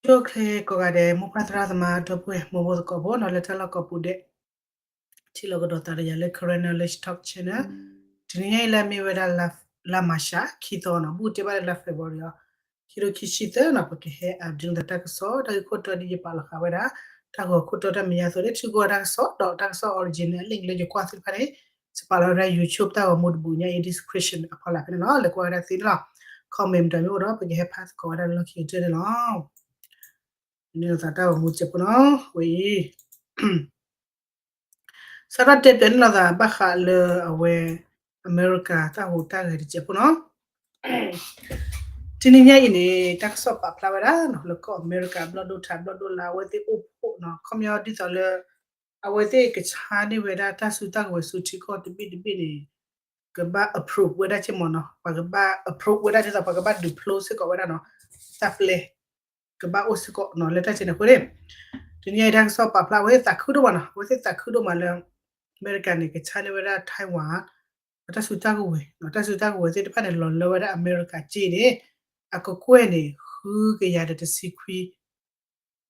ကၠိချ့ကိးဂၤဒဲး မိၢ်ပၢ်သရၣ်သမါဒီပုၢ်ဝဲၢ် မိၢ်ဖိသကိးဖိနီၤ လၢတၢ်လီၢ်ကိးပူၤဒဲး ထံၣ်လိာ်ကဒီးသးဒီးယၤလၢ Karen Knowledge Talk Channel တနံၤညါအံၤလၢအမ့ၢ်ဝဲဒၣ် လါမၤရှး ခံသီနီၤ ဘူးကတဲဘၣ်လၢလါ February အီၤ ခံထိခံဆံသၢနီၤ ပကဟဲအဒုးနသးတၢ်ကစီၣ် တၢ်ဂ့ၢ်ခိၣ်တီဒ်ယပာ်လီၤဃာ်ဝဲဒၣ် တၢ်ဂီၤခိၣ်တီတၢ်မဲာ်ညါအသိးန့ၣ် ထုးကွၢ်တၢ်ကစီၣ်ဒီးတၢ်ကစီၣ် original link လၢယကွၢ်သ့ၣ်တဖၣ်န့ၣ် ယပာ်လီၤဝဲဒၣ် YouTube တၢ်ဂီၤမူတဘိးညါအံၤ description အဖီလာ်ဖဲန့ၣ်လီၤ လဲၤကွၢ်ဝဲဒၣ်သ့န့ၣ်လီၤ comment မတၤမ့ၢ်အိၣ်ဒီး ပကဟဲဖးသကိးဝဲဒၣ်လၢလီၢ်ခံကတၢၢ်န့ၣ်လီၤ န့ၣ်လီၤသးတၢ်ဂီၤမူတစဲးဖိနီၤ ဝဲအံၤ စးထီၣ်တဲပၠးန့ၣ်လီၤသးဘၣ်ဃးလၢအဝဲ အမဲရကၤတၢ်ဟူးတၢ်ဂဲၤတစဲးဖိနီၤ တနံၤညါအံၤန့ၣ် တၢ်ကစီၣ်ပာ်ဖျါဝဲဒၣ်နီၤ လၢကီၢ်အမဲရကၤ ဘျီၣ်ဒိၣ်ထး ဘျီၣ်ဒိၣ်လါ အဝဲသ့ၣ်အိၣ်ဖှိၣ်နီၤ ခီပညီဒ်သိးလၢ အဝဲသ့ၣ်ကဆါန့ၢ်ဝဲဒၣ်တၢ်စုတၢ်ကဝဲၤဆူထံကီၢ်တဘ့ၣ်တဘ့ၣ်န့ၣ် ကဘၣ် approve ဝဲဒၣ်က့မ့ၢ်နီၤ ပှၤကဘၣ် approve ဝဲဒၣ်ဒ်သိးပှၤကဘၣ်ဒုးဖျိစ့ၢ်ကီးဝဲဒၣ်နီၤ တၢ်ပျဲ ကဘၣ်အိၣ်စ့ၢ်ကီးနီၤ လၢတၢ်စဲးန့ၣ်အဃိန့ၣ် တနံၤညါအံၤတၢ်ကစီၣ်ပာ်ဖျါဝဲသးခုဒိၣ်မးနီၤ အဝဲသ့ၣ်သးခုဒိၣ်မးလၢ အမဲရကၤန့ၣ် ကဆါန့ၢ်ဝဲဒၣ် Taiwan တၢ်စုတၢ်ကဝဲၤ တၢ်စုတၢ်ကဝဲၤသ့ၣ်တဖၣ်န့ၣ် လီၤလၢဝဲဒၣ်အမဲရကၤက့န့ၣ် အကကွဲၢ်န့ၣ် ဃုကယၤဒီးတဆံခွံ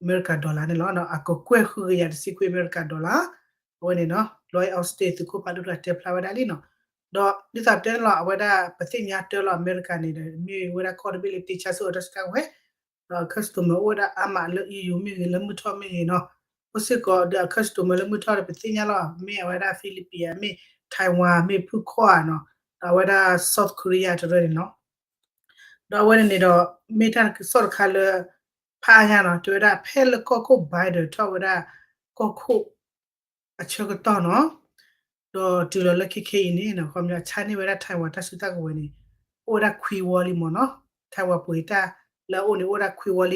အမဲရကၤ dollar န့ၣ်လီၤ. အကကွဲၢ်ဃုကယၤတဆံခွံအမဲရကၤ dollar အဝဲန့ၣ်နီၤ Lloyd Austin သုးခိၣ်ဖးဒိၣ်တဂၤတဲဖျါဝဲဒၣ်လံနီၤ. ဒီးဒ်သိးပတဲန့ၣ်လီၤ အဝဲဒၣ်ပသ့ၣ်ညါတၢ်လီၤ အမဲရကၤန့ၣ်ဒီး မ့ၢ်ဝဲဒၣ်ကီၢ်တဘ့ၣ်လၢတ့ဆါစ့ၢ်ကီးတၢ်စုတၢ်ကဝဲၤ ဒီး customer အိၣ်ဝဲဒၣ်အါမးလၢ E U မ့ၢ်ဂ့ၤ လၢမုၢ်ထီၣ်မ့ၢ်ဂ့ၤနီၤ အိၣ်စ့ၢ်ကီးဒီးအ customer လၢမုၢ်ထီၣ်ဒီးပသ့ၣ်ညါလီၤ မ့ၢ်အဝဲဒၣ် Philippines မ့ၢ် Taiwan မ့ၢ်ဖုၣ်ခီၣ်ဧါနီၤ ဒီးအဝဲဒၣ် South Korea တရၢန့ၣ်နီၤ. ဒီးအဝဲန့ၣ်န့ၣ်ဒီး မ့ၢ်တၢ်ကစီၣ်တခါလၢ ဖးအါညါနီၤ တဲဝဲဒၣ်ဖဲလၢကီၢ်ခိၣ် Biden ထီၣ်ဝဲဒၣ် ကီၢ်ခိၣ် အဆၢကတီၢ်နီၤ ဒီးတုၤလီၤလၢခဲခဲအံၤန့ၣ် ခီပညီဆါန့ၢ်ဝဲဒၣ် Taiwan တၢ်စုတၢ်ကဝဲၤန့ၣ် အိၣ်ဝဲဒၣ်ခွံဝီလံမ့ၢ်နီၤ Taiwan ပှ့ၤတၢ်လၢအအိၣ်န့ၣ် အိၣ်ဝဲဒၣ်ခွံဝီ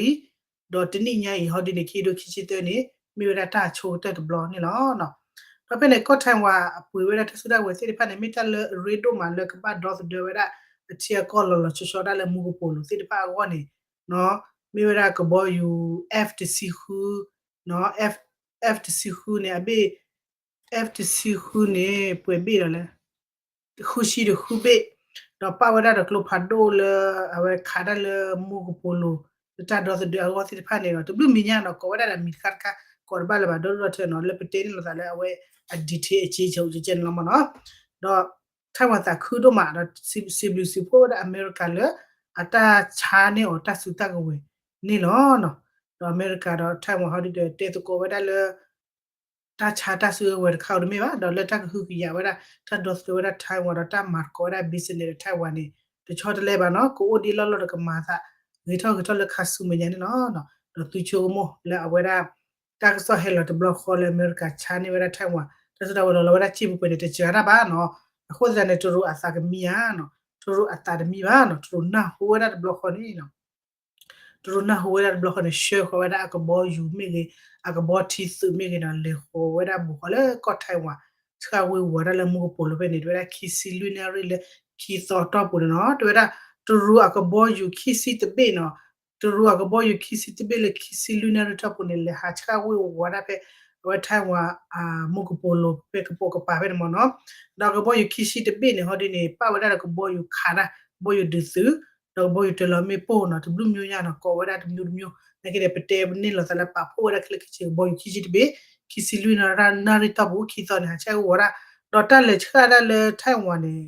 လံ ဒီးတနံၣ်ညါအံၤ ဟီဒုန့ၣ် ခံကထိခံဆံသၢန့ၣ် မ့ၢ်ဝဲဒၣ်တၢ်အဆိကတၢၢ်တဘျီန့ၣ်လီၤ. ဒီးဖဲန့ၣ် ကီၢ် Taiwan အပှ့ၤဝဲဒၣ်တၢ်စုတၢ်ကဝဲၤသ့ၣ်တဖၣ်န့ၣ် မ့ၢ်တၢ်လၢအရ့ဒိၣ်မးလၢကဘၣ်ဒီသဒၢဝဲဒၣ် အထံအကီၢ်လီၤလီၤဆီဆီဒၣ်လၢမူကပိာ်လိၤသ့ၣ်တဖၣ်အဂီၢ်န့ၣ် မ့ၢ်ဝဲဒၣ်ကဘီယူၤ F တဆံဃု F F တဆံဃုန့ၣ် အဘ့ၣ် F တဆံဃုန့ၣ် ပှဲၤဘ့ၣ်ဒီးလဲၣ် ဃုဆံဒီးဃုဘ့ၣ် ဒီးပာ်ဝဲဒၣ်ဒီးကျိဖးဒိၣ်လၢ အဝဲခးတၢ်လၢမူကပိာ်လိၤ လၢတၢ်ဒီသဒၢအဂီၢ်သ့ၣ်တဖၣ်န့ၣ်ဒီး တဘျုးမံၤညါဒီး ကိးဝဲဒၣ်ဒီးမံၤတခါတခါ ကိးတဘၣ်လၢၤဘၣ်ဒီဒူၣ်ဒီထၢနီၤ လၢပတဲန့ၣ်လိာ်သးလၢအဝဲအ detail အက့ ကဲကဲန့ၣ်လီၤမ့ၢ်နီၤ. ဒီး Taiwan သးခုဒိၣ်မးဒီး စံးဘျုးစံးဖှိၣ်ဝဲဒၣ်အမဲရကၤလၢ အတၢ်ဆါန့ၢ်အီၤတၢ်စုတၢ်ကဝဲၤန့ၣ်လီၤ. ဒီးအမဲရကၤဒီး Taiwan ဟီဒုဒီး တဲသကိးဝဲဒၣ်လၢ တၢ်ဆါတၢ်စုကဝဲၤတခါဧိၤတမ့ၢ်ဘၣ် ဒီးလၢတၢ်ကဟုကယာ်ဝဲဒၣ် တၢ်ဒီသဒၢဝဲဒၣ် Taiwan ဒီးတၢ်မၤသကိးဝဲဒၣ် business ဒီး Taiwan န့ၣ် တဆီတလဲဘၣ်နီၤ ကအိၣ်ဒ်လီၢ်လီၢ်ဒီးကမၤသး ဂ့ၤထီၣ်ဂ့ၤထီၣ်လၢခါဆူမဲာ်ညါန့ၣ်လီၤ. ဒီးသုဆိကမိၣ်လၢအဝဲဒၣ် တၢ်ကစီၣ်ဟဲလီၤတဘျီဃီလၢအမဲရကၤဆါန့ၢ်ဝဲဒၣ် Taiwan တၢ်စုတၢ်ကဝဲၤလီၤလီၤဝဲဒၣ်စ့ပှဲၤပှဲၤန့ၣ် တစှၤတၢ်ဘၣ်နီၤ. အဃိသတးန့ၣ် တရူးအသးကမံဧါနီၤ တရူးအသးတမံဘၣ်နီၤ တရူးနၢ်ဟူဝဲဒၣ်တဘျီဃီန့ၣ် တရူးနၢ်ဟူဝဲဒၣ်တဘျီဃီန့ၣ် ဆှၢဃီၤဝဲဒၣ်အကဘီယူၤမ့ၢ်ဂ့ၤ အကဘီထံသုးမ့ၢ်ဂ့ၤဒီး လဲၤဃီၤဝဲဒၣ်ဘူးဃီလၢကီၢ် Taiwan ဆှၢဝ့ၤဝီၤတၢ်လၢမူကပိာ်လိၤဖဲန့ၣ် တဲဝဲဒၣ်ခံဆံလွံၢ်နၣ်ရံၣ်လၢခံသီတီၢ်ပူၤန့ၣ်နီၤ တဲဝဲဒၣ် တရူးအကဘီယူၤခံဆံတဘ့ၣ်နီၤ တရူးအကဘီယူၤခံဆံတဘ့ၣ်လၢခံဆံလွံၢ်နၣ်ရံၣ်တီၢ်ပူၤန့ၣ် လဲၤဟးဆှၢဝ့ၤဝီၤဒၣ်ဖဲ အဝဲ Taiwan မူကပိာ်လိၤဖဲကပိာ်ကပၤဖဲန့ၣ်မ့ၢ်နီၤ ဒီးအကဘီယူၤခံဆံတဘ့ၣ်န့ၣ် ဟီဒ်န့ၣ် ပာ်ဝဲဒၣ်ဒီးကဘီယူၤခးတၢ် ကဘီယူၤဒုးသုး ဒီးကဘီယူၤတလီၤမ့ၣ်ပိၢ်နီၤ တဘျုးမံၤညါနီၤ ကိးဝဲဒၣ်တမံၤတမံၤ နာ်က့ဒီး ပတဲန့ၢ်လိာ်သးလၢပာ်ဖှိၣ်ဝဲဒၣ်ခဲလၢာ်ခဲဆ့ ကဘီယူၤခံဆံတဘ့ၣ် ခံဆံလွံၢ်နၣ်ရံၣ်တီၢ်ပူၤ ခံသီန့ၣ် ဟးဆှၢဝ့ၤဝီၤဒၣ် ဒီးတၢ်လဲၤဆှၢဒၣ်လၢ Taiwan န့ၣ်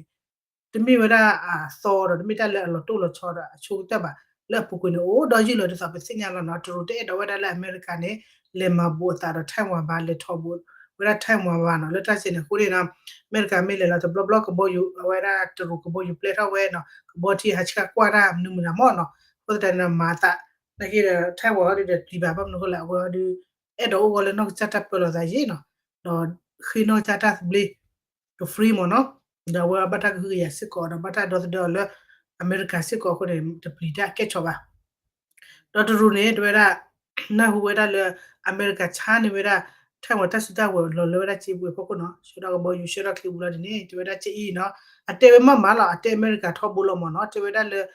တမ့ၢ်ဝဲဒၣ်အသီဒီး တမ့ၢ်တၢ်လၢအလီၤတိၢ်လီၤဆီဒီးအဆိကတၢၢ်ဘၣ် လၢအပူၤကွံာ်န့ၣ် အိၣ်ဒီးယုၢ်လီၤဒ်သိးပသ့ၣ်ညါလီၤနီၤ တရူးတအဲၣ်ဒိးဝဲဒၣ်လၢအမဲရကၤန့ၣ် လဲၤမၤဘူးအသးဒီး Taiwan ဘၣ် လဲၤထီၣ်ဘူးဝဲဒၣ် Taiwan ဘၣ်နီၤ လၢတၢ်စဲးန့ၣ်အဃိန့ၣ်နီၤ အမဲရကၤမ့ၢ်လဲၤလီၤတဘျီဘျီကဘီယူၤ အဝဲဒၣ်တရူးကဘီယူၤပျဲထီၣ်ဝဲနီၤ ကဘီထံဟးဆှၢကွၢ်တၢ်မနုၤမတၤမ့ၢ်နီၤ အဃိသတးန့ၣ်ဒီးမၤအသး နာ်က့ဒီး Taiwan ဟီဒ်ဒီးပျံၤဘၣ် ဘၣ်မနုၤအဃိလဲၣ် အဝဲဟီဒ် အဲၣ်ဒိးအိၣ်ဂီၤလၢနီၢ်ကစၢ်တၢ်ပၢလီၤသးယံၤနီၤ ဒီးဃ့နီၢ်ကစၢ်တၢ်သဘျ့ က free မ့ၢ်နီၤ ဒီးအဝဲဘၣ်တၢ်ကဟုကယာ်စ့ၢ်ကီးဒီးဘၣ်တၢ်ဒီသဒၢအီၤလၢ အမဲရကၤစ့ၢ်ကီးအဃိန့ၣ် တပျံၤတၢ်ကဲၣ်ဆိးဘၣ် ဒီးတရူးန့ၣ် တဲဝဲဒၣ် နၢ်ဟူဝဲဒၣ်လၢ အမဲရကၤဆါန့ၢ်ဝဲဒၣ် Taiwan တၢ်စုတၢ်ဝဲၤလီၤလၢဝဲဒၣ်စ့ပှဲၤဖီခိၣ်နီၤ ဆှၢဒီးကဘီယူၤဆှၢဒီးချံးဘူးလီၤဒ်န့ၣ် တဲဝဲဒၣ်ကဲအံၤနီၤ အတဲဝဲမးမးလီၤ အတဲအမဲရကၤထီဘိလီၤမ့ၢ်နီၤ တဲဝဲဒၣ်လၢ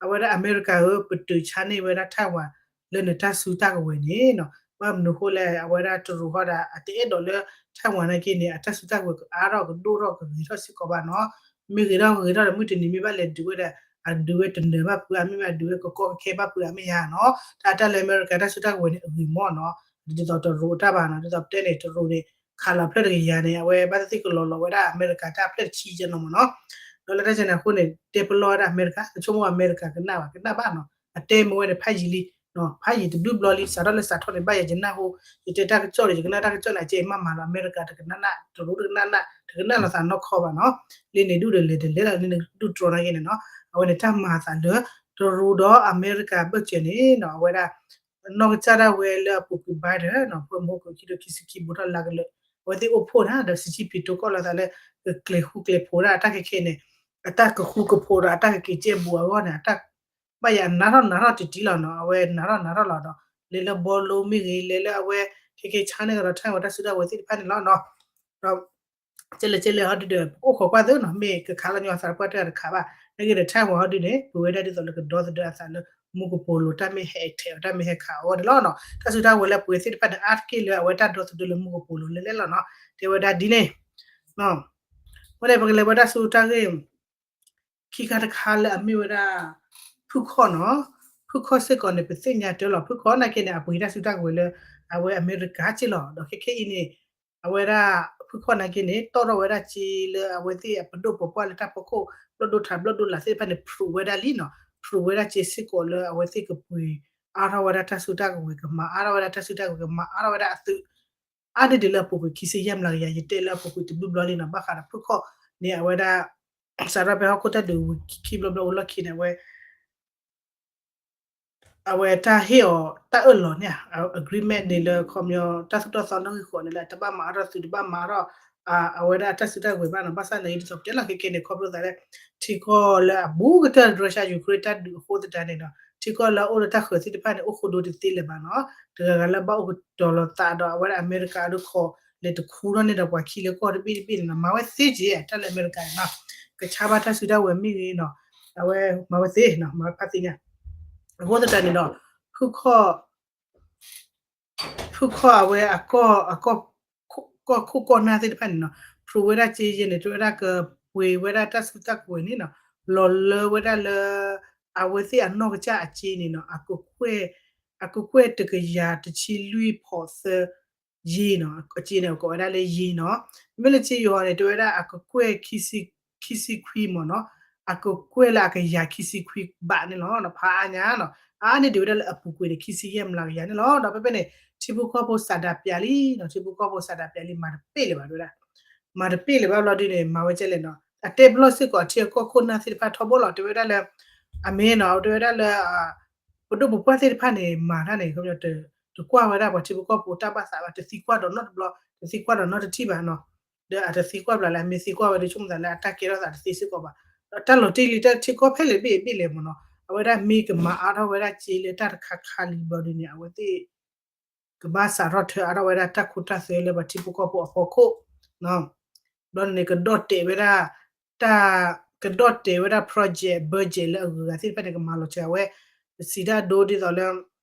အဝဲဒၣ်အမဲရကၤဧၢ ပတုာ်ဆါန့ၢ်ဝဲဒၣ် Taiwan လၢနတၢ်စုတၢ်ကဝဲၤန့ၣ်နီၤ ဘၣ်မနုၤအဃိလဲၣ် အဝဲဒၣ်တရူးဟီဒၣ် အတအဲၣ်ဒိးလၢ Taiwan နာ်က့န့ၣ် အတၢ်စုတၢ်ကဝဲၤကအါထီၣ်ကဒိၣ်ထီၣ်ကဂ့ၤထီၣ်စ့ၢ်ကီးဘၣ်နီၤ မ့ၢ်ဂ့ၤထီၣ်ဂ့ၤထီၣ်ဒီးမုၢ်တနံၤမ့ၢ်ဘၣ်လဲၤဒုးဝဲဒၣ် အဒုးဝဲတနၢၤဘၣ်ပှၤ အမ့ၢ်ဝဲအဒုးဝဲကကီကခဲဘၣ်ပှၤအမ့ၢ်ယါနီၤ, တၢ်တၢ်လၢအမဲရကၤတၢ်စုတၢ်ကဝဲၤန့ၣ် အဂ့ၤမးနီၤ, ဒ်သိးတရူးအတၢ်ဘၣ်နီၤ, ဒ်သိးပတဲန့ၣ် တရူးန့ၣ် ခးလီၤဖျၢၣ်တကယၤန့ၣ် အဝဲဘၣ်သ့ၣ်သ့ၣ်ကလီၤလီၤဝဲဒၣ်အမဲရကၤတၢ်ဖျၢၣ်တဆံယဲနီၤမးနီၤ, ဒီးလၢတၢ်စဲန့ၣ်အဃိန့ၣ် တဲပလီၢ်ဝဲဒၣ်အမဲရကၤ နဆိကမိၣ်အမဲရကၤကနၣ်ဘၣ် ကနၣ်ဘၣ်နီၤ, အတဲမ့ၢ်ဝဲန့ၣ် ဖးယံာ်လံ ဖးယံာ်တဘျုးဘျီလံ စးထီၣ်န့ၣ် ဘၣ်ယၤယနၢ်ဟူ, ယတဲတၢ်ကစီၣ်ဒီး ယကနၣ်တၢ်ကစီၣ်န့ၣ် အကဲမးမးလီၤ, အမဲရကၤတကနၣ်နၢ်, တရူးတကနၣ်နၢ်, တကနၣ်လီၤသးနီၢ်ခီဘၣ်နီၤ, လၢန့ၣ်ဒူၣ်ဒီးလဲၤတလဲၤလီၤ လၢန့ၣ်ဒူၣ်တြီနာ်က့န့ၣ်နီၤ, အဝဲန့ၣ်တၢ်မၤအသးလၢ တရူးဒီးအမဲရကၤဘၢၣ်စၢၤန့ၣ်နီၤ, အဝဲဒၣ် နီၢ်ကစၢ်ဒၣ်ဝဲလၢအပူၤကွံာ် Biden နီၤ, ဖဲမဟိခိၣ်ခံထိခံဆံခံ ဘူးထီၣ်လါကလၢာ် အဝဲသ့ၣ်အိၣ်ဖှိၣ်တၢ်ဒီး Xi Jinping တိကီၢ်လီၤသးလၢ ကကျဲၤဃူကျဲၤဖိးဒၣ်အတၢ်ခဲခဲန့ၣ်, အတၢ်ကဃူကဖိးဒီးအတၢ်ကက့ၤကဲဘူးအဂီၢ်န့ၣ် အတၢ် ဘၣ်ယၤအနးထီၣ်နးထီၣ်တံၢ်တံၢ်လီၤနီၤ, အဝဲနးထီၣ်နးထီၣ်လီၤဒီး လဲၤလၢဘီလိမ့ၢ်ဂ့ၤ လဲၤလၢအဝဲ ခဲခဲဆါန့ၣ်ကဒီး Taiwan တၢ်စုတၢ်ဝဲၤသ့ၣ်တဖၣ်န့ၣ်လီၤနီၤ, ဒီး ကဲလဲၣ်ကဲလဲၣ်ဟီဒုဒီး ပအိၣ်ခိးကွၢ်သ့နီၤ, မ့ၢ်ကခးလီၤညီသးပှၢ်တၢၢ်တခါဘၣ်, နဂ့ၤဒီး Taiwan ဟီဒုန့ၣ် ပဝဲဒၣ်ဒ်သိးလၢကဒီသဒၢအသးလၢ မူကပိာ်လိၤ တၢ်မ့ၢ်ဟဲထဲးအီၤ တၢ်မ့ၢ်ဟဲခးအီၤအဂီၢ်န့ၣ်လီၤနီၤ, တၢ်စုတၢ်ဝဲၤလၢပဝဲသ့ၣ်တဖၣ်န့ၣ် အါတက့ၢ်လၢအဝဲတၢ်ဒီသဒၢလၢမူကပိာ်လိၤလဲၣ်လဲၣ်လီၤနီၤ, တဲဝဲဒၣ်ဒ်န့ၣ်, အဃိန့ၣ် ပကလဲၤဝဲတၢ်စုတၢ်ဂ့ၢ် ခံခါတခါလၢအမ့ၢ်ဝဲဒၣ် ဖုခီၣ်နီၤ, ဖုခီၣ်စ့ၢ်ကီးန့ၣ် ပသ့ၣ်ညါတၢ်လီၤ, ဖုခီၣ်နာ်က့န့ၣ် အပှ့ၤတၢ်စုတၢ်ကဝဲၤလၢ အဝဲအမဲရကၤက့လီၤ, ဒီးခဲခဲအံၤန့ၣ် အဝဲဒၣ် ဖုခီၣ်နာ်က့န့ၣ် တီၣ်ထီၣ်ဝဲဒၣ်က့လၢအဝဲသ့ၣ်အပဒိၣ်ပပှၢ်လၢတၢ်ဖီခိၣ် ဘျီၣ်ဒိၣ်ထးဘျီၣ်ဒိၣ်လးသ့ၣ်တဖၣ်န့ၣ် ဖျိးဝဲဒၣ်လံနီၤ, ဖျိးဝဲဒၣ်က့စ့ၢ်ကီးလၢအဝဲသ့ၣ်ကပှ့ၤအါထီၣ်ဝဲဒၣ်တၢ်စုတၢ်ကဝဲၤ ကမၤအါထီၣ်ဝဲဒၣ်တၢ်စုတၢ်ကဝဲၤ ကမၤအါထီၣ်ဝဲဒၣ်အသုး အါန့ၢ်ဒံးလၢအပူၤကွံာ်ခံဆံယဲၢ်မျးကယၤ ယတဲလၢအပူၤကွံာ်တဘျုးဘျီလံနီၤ, ဘၣ်ဃးဒီးဖုခီၣ်န့ၣ် အဝဲဒၣ် စးထီၣ်ဖဲဟီၣ်ခိၣ်တၢ်ဒုးဝံၤခံဘျီဘျီအိၣ်လီၢ်ခံန့ၣ် အဝဲ အဝဲတၢ်ဟ့ၣ်အီၤ တၢ်အၢၣ်လီၤန့ၣ် agreement န့ၣ်လၢခီပညီ တၢ်သိၣ်တၢ်သီနီၣ်ဂံၢ်ဃိးန့ၣ်လၢ တဘၣ်မၤအါထီၣ်သုး တဘၣ်မၤအါထီၣ် အဝဲဒၣ်တၢ်စုတၢ်ကဝဲၤဘၣ်နီၤ, ဘၣ်ဆၣ်န့ၣ် ဒ်သိးပတဲလီၤခဲကဲန့ၣ် ခီဖျိသးလၢ ထံကီၢ်လၢအဘူးကတၢၢ် Russia Ukraine တၢ်ဒုးအဃိသတးန့ၣ်ဒီး ထံကီၢ်လၢအအိၣ်လၢတၢ်ဃၢၤသ့ၣ်တဖၣ်န့ၣ် အိၣ်ဃိဒိတသ့လၢၤဘၣ်နီၤ, တဂၤဂၤလၢဘၣ်အိၣ်ကတီၤလီၤသးဒီး အဝဲဒၣ်အမဲရကၤအဒုးခီၣ် လဲၤတခူထီၣ်န့ၢ်ဒီးပှၤခံလၢကီၢ်တဘ့ၣ်တဘ့ၣ်န့ၣ်နီၤ, မၤဝဲသ့က့ၤ တၢ်လၢအမဲရကၤန့ၣ်နီၤ, ကဆါဘၣ်တၢ်စုတၢ်ဝဲၤမ့ၢ်ဂ့ၤနီၤ, အဝဲမၤဝဲသ့နီၤ, မၤဝဲဖးသ့ညါ, အဃိသတးန့ၣ်ဒီး ဖုခီၣ် ဖုခီၣ်အဝဲအကီၢ် အကီၢ် ကီၢ်ခိၣ်ကီၢ်နၢ်သ့ၣ်တဖၣ်န့ၣ်နီၤ, ဖျိးဝဲဒၣ်က့ယဲန့ၣ် တဲဝဲဒၣ်ကပှ့ၤဝဲဒၣ်တၢ်စုတၢ်ကဝဲၤန့ၣ်နီၤ, လီၤလၢဝဲဒၣ်လၢ အဝဲသ့ၣ်အနီၢ်ကစၢ်အက့န့ၣ်နီၤ, အကကွဲၢ် အကကွဲၢ်တကယၤတဆံလွံၢ်ဖီးသၢ ယံၤနီၤ, အက့န့ၣ် ကိးဝဲဒၣ်လၢယံၤနီၤ, မ့မ့ၢ်လၢက့ယီၤန့ၣ် တဲဝဲဒၣ်အကကွဲၢ် ခံဆံခွံမ့ၢ်နီၤ, အကကွဲၢ်လၢအကယၤခံဆံခွံဘးန့ၣ်လီၤ, ဖးအါညါနီၤ, အါန့ၢ်ဒံးဝဲဒၣ်လၢအပူၤကွံာ်န့ၣ် ခံဆံယဲၢ်မျးကယၤန့ၣ်လီၤ, ဒီးဖဲဖဲန့ၣ် ထံဖိကီၢ်ဖိစးဒးပျးလံနီၤ, ထံဖိကီၢ်ဖိစးဒးပျးလံ မၤတပ့ၢ်လၢၤဘၣ်တဲဝဲဒၣ်, မၤတပ့ၢ်လၢၤဘၣ်ဘျီဒ်န့ၣ် မၤဝဲကဲလဲၣ်နီၤ, အတဲပလီၢ်စ့ၢ်ကီးထံအကီၢ်ခိၣ်နၢ်သ့ၣ်တဖၣ်ထီဘိလီၤ, တဲဝဲဒၣ်လၢ အမ့ၢ်နီၤ, တဲဝဲဒၣ်လၢ ပဒိၣ်ပပှၢ်သ့ၣ်တဖၣ်န့ၣ် မၤတၢ်န့ၣ် တကွၢ်ဝဲဒၣ်ပှၤထံဖိကီၢ်ဖိတၢ်ဘၣ်သးဘၣ်, တသံကွၢ်ဒီးနီတဘျီ, တသံကွၢ်ဒီးနီတထံၣ်ဘၣ်နီၤ, ဒီးအတသံကွၢ်ဘၣ်လၢ အမ့ၢ်သံကွၢ်ဝဲဒီး ဆိကမိၣ်သးလၢအတၢ်ကဲထီၣ်သးတသ့စ့ၢ်ကီးဘၣ်, ဒီးတၢ်လီၤတံၢ်လံ တၢ်ထံကီၢ်ဖဲလဲၣ်ဘ့ၣ်ဘ့ၣ်လဲၣ်မ့ၢ်နီၤ, အဝဲဒၣ်မ့ၢ်ကမၤအါထီၣ်ဝဲဒၣ်က့လၢတၢ်တခါခါလံဘျီဒ်န့ၣ် အဝဲသ့ၣ် ကဘၣ်စးထီၣ်ထၢအါထီၣ်ဝဲဒၣ်တၢ်ခိတၢ်သွဲလၢပှၤထံဖိကီၢ်ဖိအဖီခိၣ်, ဘျီန့ၣ် ကဒီၣ်တဲာ်ဝဲဒၣ် တၢ် ကဒီၣ်တဲာ်ဝဲဒၣ် project budget လၢအဂုၤအဂၤသ့ၣ်တဖၣ်န့ၣ် ကမၤလီၤစၢၤဝဲ ပစံးတၢ်ဒိဒ်သိးလၢ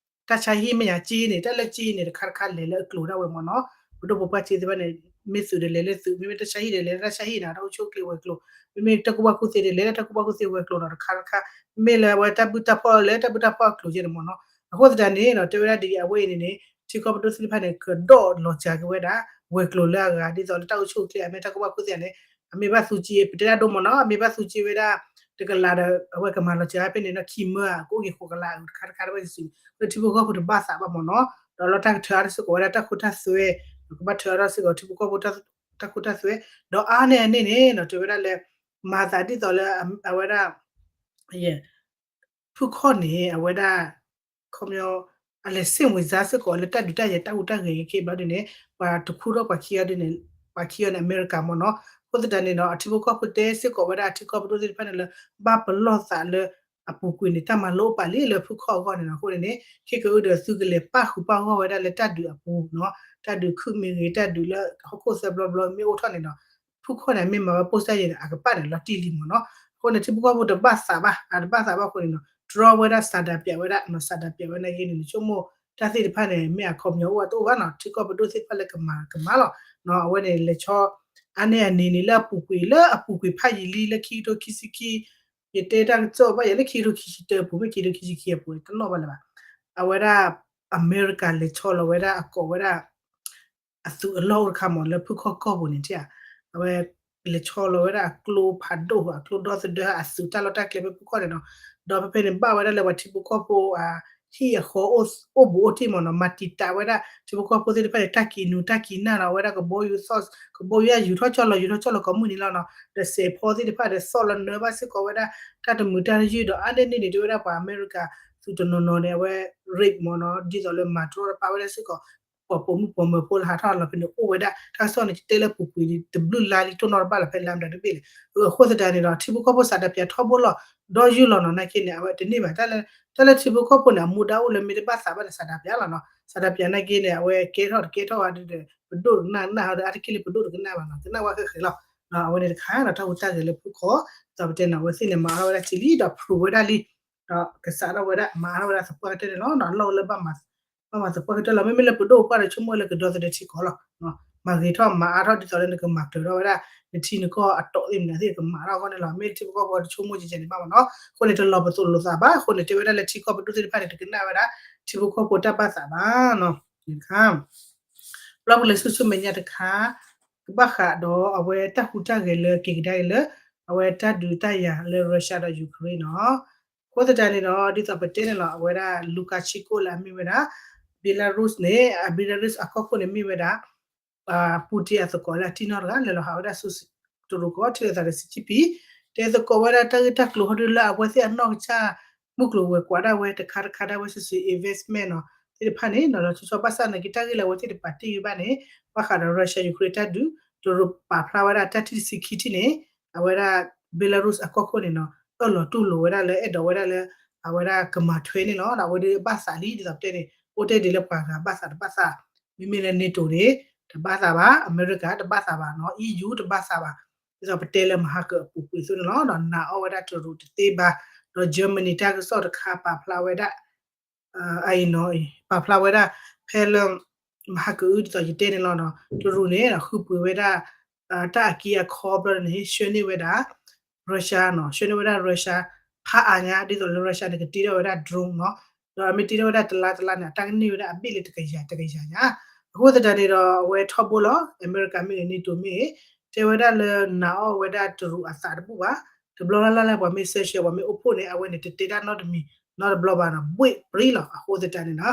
တၢ်ဆါဟံၣ်မ့ၢ်ယၤက့န့ၣ် တၢ်လၢက့န့ၣ် တခါတခါလဲၤလၢအကျိၤဒၣ်ဝဲမ့ၢ်နီၤ, ပဒိၣ်ပပှၢ်က့သ့ၣ်တဖၣ်န့ၣ် မ့ၢ်သုးဒီးလဲၤလၢသုး, မ့မ့ၢ်တၢ်ဆါဟံၣ်ဒီးလဲၤလၢတၢ်ဆါဟံၣ်နီၤ, တၢ်အိၣ်ဆူၣ်အိၣ်ချ့ဝဲၤကျိၤ, မ့မ့ၢ်တၢ်ကူၣ်ဘၣ်ကူၣ်သ့ဒီးလဲၤလၢတၢ်ကူၣ်ဘၣ်ကူၣ်သ့ဝဲၤကျိၤနီၤ, တခါတခါ မ့ၢ်လၢအဝဲတၢ်ဘုၣ်တၢ်ဖှီၣ်လၢတၢ်ဘုၣ်တၢ်ဖှီၣ်အကျိၤကဲန့ၣ်မ့ၢ်နီၤ, အဃိသတးန့ၣ်နီၤ တဲဝဲဒၣ်ဒ်အံၤ အဝဲအံၤန့ၣ်န့ၣ် ထံကီၢ်ပဒိၣ်သ့ၣ်တဖၣ်န့ၣ် ကဒီၣ်လီၤစှၤက့ၤဝဲဒၣ် ဝဲၤကျိၤလၢအဂၤ ဒ်သိးလၢတၢ်အိၣ်ဆူၣ်အိၣ်ချ့ အမ့ၢ်တၢ်ကူၣ်ဘၣ်ကူၣ်သ့န့ၣ် အမ့ၢ်ဘၣ်သူက့ ပတဲတၢ်ဒိၣ်မ့ၢ်နီၤ အမ့ၢ်ဘၣ်သူက့ဝဲဒၣ် တကလးဒီး အဝဲကမၤလီၤစှၤဖဲန့ၣ်နီၤ ခံမၢဧါ ကအိၣ်က့ၤဃိးကလးဧါ တခါတခါတဝဲစုာ်စုာ် လၢထံဖိကီၢ်ဖိတဘၣ်သးဘၣ်မ့ၢ်နီၤ ဒီးလီၤတၢ်ကထၢအါထီၣ်စ့ၢ်ကီးဝဲဒၣ်တၢ်ခိတၢ်သွဲ ကဘၣ်ထၢအါထီၣ်စ့ၢ်ကီးထံဖိကီၢ်ဖိ တၢ်ခိတၢ်သွဲ ဒီးအါန့ၢ်အန့ၣ်န့ၣ်နီၤ တဲဝဲဒၣ်လၢ မၤသးဒ်သိးလၢ အဝဲဒၣ် ဖုခီၣ်န့ၣ် အဝဲဒၣ် ခီပညီ အလဲၤစ့ၣ်ဝံၤစါစ့ၢ်ကီးလၢတၢ်ဒုးတၢ်ယၤတၢ်ဟူးတၢ်ဂဲၤခဲခဲဘျီဒ်န့ၣ် ပှၤတခူထီၣ်ပှၤခံဂၤဒ်န့ၣ် ပှၤခံဂၤန့ၣ် အမဲရကၤမ့ၢ်နီၤ အဃိသတးန့ၣ်ဒီး အထံဖိကီၢ်ဖိတဲစ့ၢ်ကီးဝဲဒၣ်အထံကီၢ်ပဒိၣ်သ့ၣ်တဖၣ်န့ၣ်လၢ ဘၣ်ပလီၢ်သးလၢ အပူၤကွံာ်န့ၣ် တၢ်မၤလိအိၣ်ပာ်လံလၢဖုခီၣ်အဂီၢ်န့ၣ်နီၤ အဃိန့ၣ်န့ၣ် ခဲကနံၣ်အံၤဒီးသုကလဲၤပၣ်ဃုာ်ပၣ်ဂီၢ်ဝဲဒၣ်လၢတၢ်ဒုးအပူၤနီၤ တၢ်ဒုးခုၣ်မ့ၢ်ဂ့ၤ တၢ်ဒုးလၢဟီၣ်ခိၣ်သၢဘျီဘျီမ့ၢ်အိၣ်ထီၣ်န့ၣ်ဒီး ဖုခီၣ်န့ၣ် မ့ၢ်မၤဝဲပိၢ်စၢ်ယဲၢ်န့ၣ် အကပာ်န့ၣ်လီၤတံၢ်လံမ့ၢ်နီၤ အဃိန့ၣ် ထံဖိကီၢ်ဖိတဘၣ်သးဘၣ် အတဘၣ်သးဘၣ်အဃိန့ၣ်နီၤ တြီဝဲဒၣ်စးဒးပၠးဝဲဒၣ်နီၤ စးဒးပၠးဝဲနာ်က့န့ၣ် နဆိကမိၣ်တၢ်သ့ၣ်တဖၣ်န့ၣ် မ့ၢ်အခီပညီအိၣ်အတအိၣ်ဘၣ်နီၤ ထံကီၢ်ပဒိၣ်သ့ၣ်တဖၣ်လၢကမၤကမၤလီၤ အဝဲန့ၣ်လဲၤဆီ အါန့ၢ်အန့ၣ်န့ၣ် လၢအပူၤကွံာ် လၢအပူၤကွံာ်ဖးယံာ်လံ လၢခံကထိခံဆံခံ ယတဲတၢ်ကစီၣ်ဘၣ်ယၤလၢခံကထိခံဆံတၢအပူၤ မ့ၢ်ခံကထိခံဆံခံအပူၤန့ၣ် တလီၢ်ဘၣ်လၢၤဘၣ်. အဝဲဒၣ် အမဲရကၤလဲၤဆီလီၤဝဲဒၣ်အကိးဝဲဒၣ် အသုးအလီၢ်အိၣ်တခါမးလၢဖုၣ်ခီၣ်ကီၢ်ပူၤန့ၣ်ဧါ, အဝဲ လဲၤဆီလီၤဝဲဒၣ်အကျိဖးဒိၣ် အကျိဒီသဒၢ အသုးတၢ်လီၢ်တၢ်ကျဲဖဲဖုၣ်ခီၣ်န့ၣ်နီၤ, ဒီးဖဲဖဲန့ၣ်ဘၣ်ဝဲဒၣ်လၢပှၤထံဖိကီၢ်ဖိ ဟံၣ်အဃီအိၣ်ဘူးအိၣ်တ့ၢ်မးနီၤ, မၤတံာ်တာ်ဝဲဒၣ် ထံဖိကီၢ်ဖိသ့ၣ်တဖၣ်န့ၣ် တၢ်ကံးနူၤတၢ်ကံးနၢ်နီၤ, အဝဲဒၣ်ကဘီယူၤသီၣ် ကဘီယူၤယူၤထီၣ်ကၠီၣ်လီၤ ယူၤထီၣ်ကၠီၣ်လီၤကိးမုၢ်နံၤလီၤနီၤ, ဒီးစဲးဖီသ့ၣ်တဖၣ်ဒီး သီၣ်လီၤနၢဘၣ်စ့ၢ်ကီးဝဲဒၣ် တၢ်တမုာ်တၢ်တယုၢ်ဒီး အါန့ၢ်န့ၢ်န့ၣ် တဲဝဲဒၣ်ပှၤအမဲရကၤ သုးတနီၤနီၤန့ၣ် အဝဲ rape မးနီၤ, ဒ်သိးလၢမၤတရီတပါဝဲဒၣ်စ့ၢ်ကီး ပှၤပိာ်မုၣ်ပိာ်မၢၤဖိလၢဟးထီၣ်လီၤဖဲန့ၣ် အိၣ်ဝဲဒၣ် တၢ်ကစီၣ်န့ၣ် ယတဲလၢပူၤကွံာ်လံ တဘျုးလါလံ တိၢ်နီၣ်တဘၣ်လီၤဖဲလါမတၤတဘ့ၣ်လဲၣ်. အဃိသတးန့ၣ်ဒီး ထံဖိကီၢ်ဖိစးတပျးထီဘိလီၤ ဒီးယုၢ်လီၤနီၤ နာ်က့န့ၣ် အဝဲတန့ၢ်ဘၣ် တၢ်လၢထံဖိကီၢ်ဖိန့ၣ် အမူဒါအိၣ်လၢမ့ၢ်တဘၣ်သးဘၣ်န့ၣ် စးတပျးလီၤနီၤ, စးတပျးနာ်က့န့ၣ် အဝဲကဲထီၣ်တကဲထီၣ်ဝဲဒီး ပဒိၣ်တကနၣ်နၢ်ဟီဒီး အါတက့ၢ်လၢပဒိၣ်တကနၣ်ဘၣ်နီၤ, ကနၣ်ဝဲဃဲဃဲလီၤ. အဝဲန့ၣ်တခါဒီး တၢ်ဟူးတၢ်ဂဲၤလၢဖုၣ်ခီၣ် ဒီးပတဲန့ၣ် အဝဲသ့ၣ်န့ၣ် မၤအါထီၣ်ဝဲဒၣ်ထံလံ ဒီးဖျိးဝဲဒၣ်လံ ဒီးကစးထီၣ်ဝဲဒၣ် မၤအါထီၣ်ဝဲဒၣ်သပှၢ်ကတၢၢ်န့ၣ်လီၤ. အလီၢ်လၢဘၣ်မၤသပှၢ်ကတၢၢ်လီၤ. မ့မ့ၢ်လၢပဒိၣ်ပပှၢ်ဒီး ဆိကမိၣ်လၢကဒီသဒၢထံကီၢ်လီၤ. မၤဂ့ၤထီၣ်မၤအါထီၣ်ဒ်သိးလၢနကမၤကျၢၤထီၣ်ဝဲဒၣ် နထံနကီၢ်အတီၢ်သ့ၣ်မနုၤသ့ၣ် ကမၤထီၣ်အဂီၢ်န့ၣ်လီၤ. မ့ၢ်ထံဖိကီၢ်ဖိတဆိကမိၣ်ကဲကဲန့ၣ်ဘၣ်မးနီၤ. အဃိန့ၣ် တလီၤပသိးလိာ်သးဘၣ်. အဃိန့ၣ် တဲဝဲဒၣ်လၢထံကီၢ်ပဒိၣ်သ့ၣ်တဖၣ်န့ၣ် တကနၣ်ဝဲဒၣ် ထံဖိကီၢ်ဖိတၢ်ဘၣ်သးဘၣ်နီၤ. တခါ ဘျီပလဲၤဆူဆူမဲာ်ညါတခါ ကဘၣ်ဃးဒီးအဝဲတၢ်ဟူးတၢ်ဂဲၤလၢက့ၤကဒါက့ၤလၢ အဝဲတၢ်ဒုးတၢ်ယၤလၢ Russia ဒီး Ukraine နီၤ. အဃိသတးန့ၣ်ဒီး ဒ်သိးပတဲန့ၣ်လီၤ အဝဲဒၣ် Lukashenko လၢအမ့ၢ်ဝဲဒၣ် Belarus န့ၣ် Belarus အကီၢ်ခိၣ်န့ၣ်မ့ၢ်ဝဲဒၣ် Putin အသကိးလၢအတံၢ်နီၢ်တဂၤ လဲၤလီၤဟးဝဲဒၣ်ဆူတရူးကီၢ် ထံၣ်လိာ်သးဒီး Xi Jinping တဲသကိးဝဲဒၣ်တၢ်ဂ့ၢ်တၢ်ကျိၤဟီဒုလၢအဝဲသ့ၣ်အနီၢ်ကစၢ် မုၢ်ကျိၤဝဲၤကွာ်ဒၣ်ဝဲတခါတခါဒၣ်ဝဲစုာ်စုာ် investment နီၤ သ့ၣ်တဖၣ်န့ၣ် နီၤလီၤဆီဆီဘၣ်ဆၣ်နာ်က့ တၢ်ဂ့ၢ်လၢအဝဲသ့ၣ်တပာ်တ့ၢ်ဝဲဘၣ်န့ၣ် ဘၣ်ဃးဒီး Russia Ukraine တၢ်ဒုး တရူးပာ်ဖျါဝဲဒၣ်တၢ်ထံၣ်တဆံခံထံၣ်န့ၣ် အဝဲဒၣ် Belarus အကီၢ်ခိၣ်န့ၣ်နီၤ အၢၣ်လီၤတူၢ်လိာ်ဝဲဒၣ်လၢအဲၣ်ဒိးဝဲဒၣ်လၢ အဝဲဒၣ်ကမၤထွဲန့ၣ်လီၤ. အဝဲဒၣ်ဘၣ်သးလံ ဒ်သိးပတဲန့ၣ် အိၣ်တဲဒ်လၢပှၤဂၤဘၣ်သးတဘၣ်သး မ့မ့ၢ်လၢ NATO န့ၣ် တဘၣ်သးဘၣ် အမဲရကၤတဘၣ်သးဘၣ်နီၤ EU တဘၣ်သးဘၣ် ဒ်သိးပတဲလၢမဟါကအပူၤကွံာ်အသိးန့ၣ်လီၤ. ဒီးနာ်အီၣ်ဝဲဒၣ်တရူးတသ့ဘၣ် ဒီး Germany တၢ်ကစီၣ်တခါပာ်ဖျါဝဲဒၣ် အအံၤနီၤ ပာ်ဖျါဝဲဒၣ် ဖဲလၢ မဟါကအုဒ်သိးယတဲန့ၣ်လီၤနီၤ တရူးန့ၣ် ဃုပှ့ၤဝဲဒၣ် တၢ်အက့အခီဘျီန့ၣ် ဆှၢန့ၢ်ဝဲဒၣ် Russia နီၤ ဆှၢန့ၢ်ဝဲဒၣ် Russia ဖးအါညါ ဒ်သိးလၢ Russia န့ၣ် ကတ့ထီၣ်ဝဲဒၣ် drone နီၤ ဒီးအမ့ၢ်တ့ထီၣ်ဝဲဒၣ်တလါတလါန့ၣ် အတၢ်ကန့ၢ်ဝဲဒၣ်အဘ့ၣ်လၢတကယၤတကယၤညါ အဃိသတးန့ၣ်ဒီး အဝဲထီဘိလီၤ အမဲရကၤမ့ၢ်ဂ့ၤ NATO မ့ၢ်ဂ့ၤ တဲဝဲဒၣ်လၢနာ်အီၣ်ဝဲဒၣ်တရူးအသးတဘူၣ်ဘၣ် တဘျီလၢ်လၢ်လၢပှၤမ့ၢ် sanction ပှၤမ့ၢ်အိၣ်ဖှိၣ်န့ၣ် အဝဲန့ၣ်တတဲတၢ်နီတမံၤ နီတဘျီဘၣ်နီၤ ဘှ့ၣ်ပြံလီၤ အဃိသတးန့ၣ်နီၤ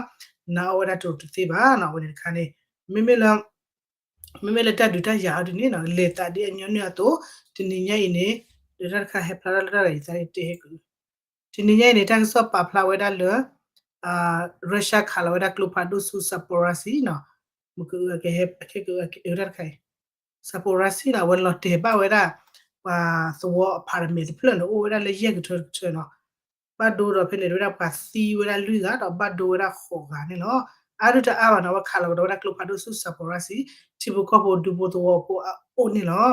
နာ်အီၣ်ဝဲဒၣ်တရူးတသ့ဘၣ်နီၤ အဝဲန့ၣ်တခါန့ၣ် မ့မ့ၢ်လၢ မ့မ့ၢ်လၢတၢ်ဒုးတၢ်ယၤအီၤဒ်န့ၣ်နီၤ လဲၤသးဒ်အညီနုၢ်အသိး တနံၤညါအံၤန့ၣ် ဒီးတၢ်တခါဟဲဖျါထီၣ်လၢတၢ်ဂၤအံၤသးတဟဲက တနံၤညါအံၤန့ၣ် တၢ်ကစီၣ်ပာ်ဖျါဝဲဒၣ်လၢ Russia ခးလီၤဝဲဒၣ်ကျိဖးဒိၣ်ဆူ Zaporizhzhia နီၤ မ့ၢ်ကအဲၣ်ကဟဲ ခဲကအဲၣ်ကအဲၣ်တၢ်တခါအံၤ Zaporizhzhia နီၤ အဝဲလီၤတဲာ်ဘၣ်ဝဲဒၣ် ပှၤသဝီအ apartment တဖျၢၣ်န့ၣ် အိၣ်ဝဲဒၣ်လၢယဲၢ်ကထၢတကထၢနီၤ ဘၣ်ဒိဒီးဖဲန့ၣ် ဝဲဒၣ်ပှၤသံဝဲဒၣ်လွံၢ်ဂၤ ဒီးဘၣ်ဒိဝဲဒၣ်ဃိးဂၤန့ၣ်လီၤ. အါဒုတအါဘၣ်နီၤ အဝဲခးလီၤကဒီးဝဲဒၣ်ကျိဖးဒိၣ်ဆူ Zaporizhzhia ထံဖိကီၢ်ဖိဒူဖိသဝီဖိအအိၣ်န့ၣ်လီၤ.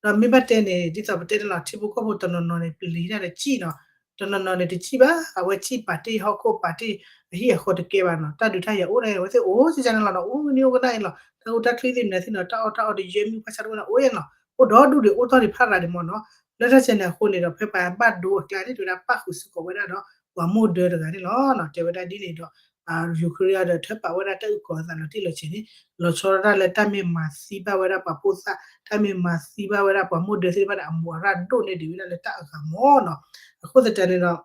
ဒီးမ့ၢ်ဘၣ်တဲန့ၣ် ဒ်သိးပတဲန့ၣ်လီၤ ထံဖိကီၢ်ဖိတနီၤနီၤန့ၣ် ပျံၤတၢ်တစံၣ်နီၤ တနီၤနီၤန့ၣ်တစံၣ်ဘၣ် အဝဲစံၣ်ပာ်တ့ၢ်ဟီၣ်ခိၣ်ပာ်တ့ၢ်အဟံၣ်အဃီတကဲဘၣ်နီၤ တၢ်ဒုးတၢ်ယၤအိၣ်န့ၣ် အဝဲသ့ၣ်အိၣ်ကကန့ၣ်လီၤနီၤ အိၣ်ကနံၣ်အိၣ်ကနၣ်အံၤလီၤ တၢ်အိၣ်တၢ်ချံသ့ၣ်မနုၤသ့ၣ်နီၤ တၢ်အီၣ်တၢ်အီဒီးယဲၢ်မုၢ်ဘၣ်ဆၣ်တအိၣ်န့ၣ် အိၣ်ယဲၢ်နီၤ အိၣ်ဒီဒူၣ်ဒံးအိၣ်တီၢ်ဒံးဖးရၤဒံးမ့ၢ်နီၤ လၢတၢ်စဲန့ၣ်အဃိန့ၣ်ဒီး ဖဲပှၤဘၣ်ဒိအကျါန့ၣ် တဲဝဲဒၣ်ပၣ်ဃုာ်စ့ၢ်ကီးဝဲဒၣ်ဒီး ပှၤမိၢ်ဒၢတဂၤန့ၣ်လီၤ တဲဝဲဒၣ်ဒ်န့ၣ်ဒီး Ukraine ဒီးထၢပာ်ဝဲဒၣ်တၢ်အုၣ်ကီၤအသးလီၤတံၢ်လီၤဆဲးန့ၣ် လီၤဆီဒၣ်တၢ်လၢတၢ်မ့ၢ်မၤသံဘၣ်ဝဲဒၣ်ပှၤဖိသၣ် တၢ်မ့ၢ်မၤသံဘၣ်ဝဲဒၣ်ပှၤမိၢ်ဒၢသ့ၣ်တဖၣ်န့ၣ် အမိၢ်အရၣ်ဒိၣ်န့ၢ်ဒံးဝဲဒၣ်လၢတၢ်အဂၤမ့ၢ်နီၤ အဃိသတးန့ၣ်ဒီး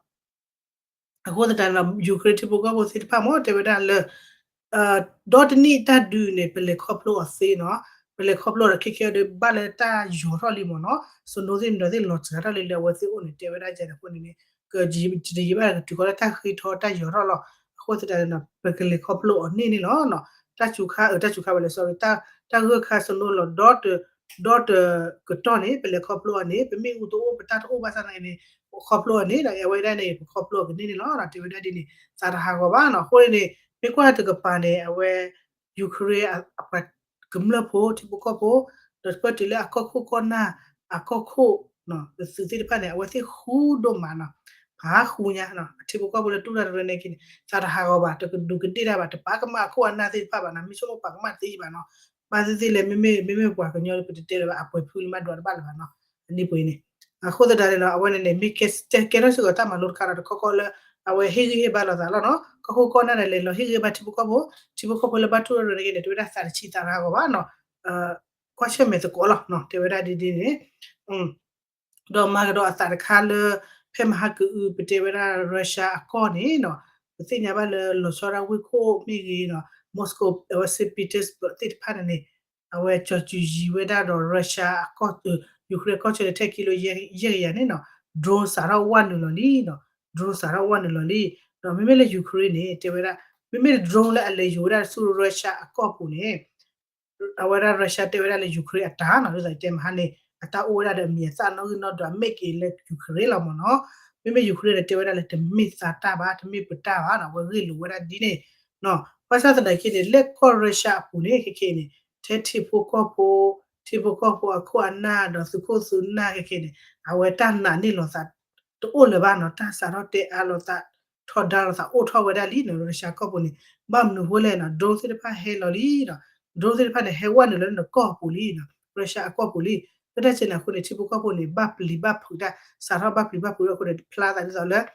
အဃိသတးန့ၣ်ဒီး Ukraine ထံဖိကီၢ်ဖိသ့ၣ်တဖၣ်မ့ၢ်တဲဝဲဒၣ်လၢ ဒီတနံၣ်တၢ်ဒုးန့ၣ် ပလဲၤခီဖျိအီၤသ့နီၤ, ပလဲၤခီဖျိဒီးခဲခဲဒီးဘၣ်လၢတၢ်ယီၤထီၣ်လံမ့ၢ်နီၤ, စနိသ့ၣ်မတၤသ့ၣ်လီၤစှၤထီၣ်လံလၢအဝဲသ့ၣ်အိၣ်န့ၣ် တဲဝဲဒၣ်ယဲန့ၣ်အဃိန့ၣ်န့ၣ် ကယံာ်ဘၣ်ကတုၤဃီလၢတၢ်ဃ့ထီတၢ်ယီၤထီၣ်လီၤ. အဃိသတးန့ၣ်ဒီး ပကလဲၤခီဖျိအီၤန့ၣ်န့ၣ်လီၤ. တၢ်စူၤခါ အတၢ်စူၤခါဝဲလဲၣ် sorry တၢ်ဂၢၢ်ခါစနိလီၤဒီတ ဒီတကတီၢ်န့ၣ် ပလဲၤခီဖျိအီၤန့ၣ် ပမ့ၣ်အူတအိၣ် ပတၢ်တအိၣ်ဘၣ်ဆၣ်သနာ်က့န့ၣ် ပခီဖျိအီၤန့ၣ်ဒီး အဝဲဒၣ်န့ၣ် ပခီဖျိအီၤကန့ၢ်န့ၣ်လီၤ. တဲဝဲဒၣ်ဒ်န့ၣ် သးတဟးဂီၤဘၣ်နီၤ. အဃိန့ၣ်န့ၣ် မ့ၢ်ကွၢ်တကပၤန့ၣ် အဝဲ Ukraine အပှၤကမျၢၢ်ဖိ ထံဖိကီၢ်ဖိ ဒီးပၢၢ်တုၤလၢအကီၢ်ခိၣ်ကီၢ်နၢ် အကီၢ်ခိၣ် သုးသ့ၣ်တဖၣ်န့ၣ် အဝဲသ့ၣ်ဃူဒိၣ်မးနီၤ. ဖးဃူညါ ထံဖိကီၢ်ဖိလၢတူၢ်တၢ်တရၢန့ၣ်က့န့ၣ် သးတဟးဂီၤဘၣ် တကဒူးကဒ့ၣ်တၢ်ဘၣ် တပာ်ကမၣ်အခိၣ်အနၢ်သ့ၣ်တဖၣ်ဘၣ်နီၤ. မ့ၢ်ဆိကမိၣ်ပာ်ကမၣ်သ့ဘၣ်နီၤ. ဘၣ်သ့ၣ်သ့ၣ်လဲၣ် မ့မ့ၢ် မ့မ့ၢ်ပှၤကညီပတတဲလၢၤဘၣ် အပှဲၤဖုလၢမၤဒွးတဘၣ်လၢၤဘၣ်နီၤ. အန့ၣ်ပှဲၤန့ၣ် အဃိသတးန့ၣ်ဒီး အဝဲန့ၣ်န့ၣ် မ့ၢ်ကဲထီၣ်စ့ၢ်ကီးတၢ်မၤလိတခါဒီး တခီခီလၢ အဝဲဟ့ၣ်ဂံၢ်ဟ့ၣ်ဘါလိာ်သးလီၤနီၤ. ကီၢ်ခိၣ်ကီၢ်နၢ်န့ၣ် လဲၤလီၤဟ့ၣ်ဂံၢ်ဟ့ၣ်ဘါထံဖိကီၢ်ဖိ, ထံဖိကီၢ်ဖိလၢဘၣ်တူၢ်ရၢ်ရၢန့ၣ်က့န့ၣ် တဝဲဒၣ်သးတဆံးသးရၤဂီၤဘၣ်နီၤ. ကွၢ်ဆၢၣ်မဲာ်သကိးလီၤနီၤ, တဲဝဲဒၣ်ဒ်ဒ်န့ၣ် ဒီးမၤကဒီးအသးတခါလၢ ဖဲမဟါကအု ပတဲဝဲဒၣ် Russia အကီၢ်န့ၣ်နီၤ, ပသ့ၣ်ညါဘၣ်လၢလီၤဆီဒၣ်ဝ့ၢ်ခိၣ်မ့ၢ်ဂ့ၤနီၤ, Moscow အဝဲ Saint Petersburg သ့ၣ်တဖၣ်န့ၣ်န့ၣ် အဝဲကၠီၤစူၤယံၤဝဲဒၣ်ဒီး Russia အကီၢ်, Ukraine အကီၢ်ဆၢလၢထဲခံကံလိယဲၢ်ကယၤန့ၣ်နီၤ, drone စးထီၣ်ဝဲနုာ်လီၤလံနီၤ, drone စးထီၣ်ဝဲနုာ်လီၤလံ. ဒီးမ့မ့ၢ်လၢ Ukraine န့ၣ် တဲဝဲဒၣ် မ့မ့ၢ် drone လၢအလဲၤယိၤဝဲဒၣ်ဆူ Russia အကီၢ်ပူၤန့ၣ် အဝဲဒၣ် Russia တဲဝဲဒၣ်လၢ Ukraine အတၢ်နီၤ, ဒ်သိးတဲမဟါန့ၣ် အတၢ်အိၣ်ဝဲဒၣ်ဒီးအမံၤအသၣ်နီၣ်ဂံၢ်နီၣ်ဒွး အမ့ၢ်က့ၤလၢ Ukraine လီၤမ့ၢ်နီၤ. မ့မ့ၢ် Ukraine န့ၣ် တဲဝဲဒၣ်လၢတမ့ၢ်သးတၢ်ဘၣ်, တမ့ၢ်ပတၢ်ဘၣ်နီၤ, အဝဲဂ့ၢ်လိာ်ဝဲဒၣ်ဒ်န့ၣ်နီၤ. ဘၣ်ဆၣ်သနာ်က့န့ၣ် လၢကီၢ် Russia အပူၤန့ၣ် ခဲခဲအံၤန့ၣ် ထဲထံဖိကီၢ်ဖိ, ထံဖိကီၢ်ဖိအခိၣ်အနၢ်ဒီးသုးခိၣ်သုးနၢ်ခဲခဲန့ၣ် အဝဲတၢ်နာ်န့ၢ်လိာ်သး တအိၣ်လၢၤဘၣ်နီၤ, တၢ်စးထီၣ်တဲအါလိာ်သး ထီဒါလိာ်သးအိၣ်ထီၣ်ဝဲဒၣ်လံနီၤ, Russia ကီၢ်ပူၤန့ၣ်. ဘၣ်မနုၤအဃိလဲၣ်နီၤ, drone သ့ၣ်တဖၣ်ဟဲလီၤလံနီၤ, drone သ့ၣ်တဖၣ်န့ၣ် ဟဲဝဲနုာ်လၢနကီၢ်ပူၤလံနီၤ, Russia အကီၢ်ပူၤလံ. လၢတၢ်စဲန့ၣ်အဃိန့ၣ် ထံဖိကီၢ်ဖိန့ၣ် ဘၣ်ပျံၤဘၣ်ဖုးတၢ်, စးထီၣ်ဘၣ်ပျံၤဘၣ်ဖုးအဃိန့ၣ် ဖျါသးဒ်သိးလၢ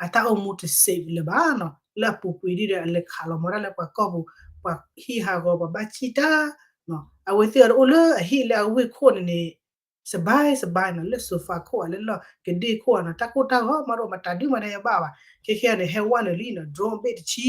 အတၢ်အိၣ်မူတ safe လၢၤဘၣ်နီၤ, လၢအပူၤကွံာ်ဒ်ဒီး အလဲၤခးလီၤမၤတၢ်လၢပှၤကီၢ်ပူၤ, ပှၤဟံၣ်ဟးဂီၤ ပှၤဘၣ်စံၣ်တၢ်နီၤ, အဝဲသ့ၣ်အီၤတအိၣ်လၢအဟံၣ်လၢအဝ့ၢ်ခိၣ်န့ၣ်န့ၣ် စဘၣ်စဘၣ်နီၤ, လၢ sofa ခိၣ်ဧါ, လၢလီၢ်ကဒ့ၣ်ခိၣ်ဧါနီၤ, တၢ်ကိၢ်တၢ်ဂီၤမးဒီး မတၤဒုးမးတၢ်ယဘၣ်ဘၣ်. ခဲခဲအံၤန့ၣ် ဟဲဝဲနုာ်လံနီၤ, drone ဘ့ၣ်တဆံ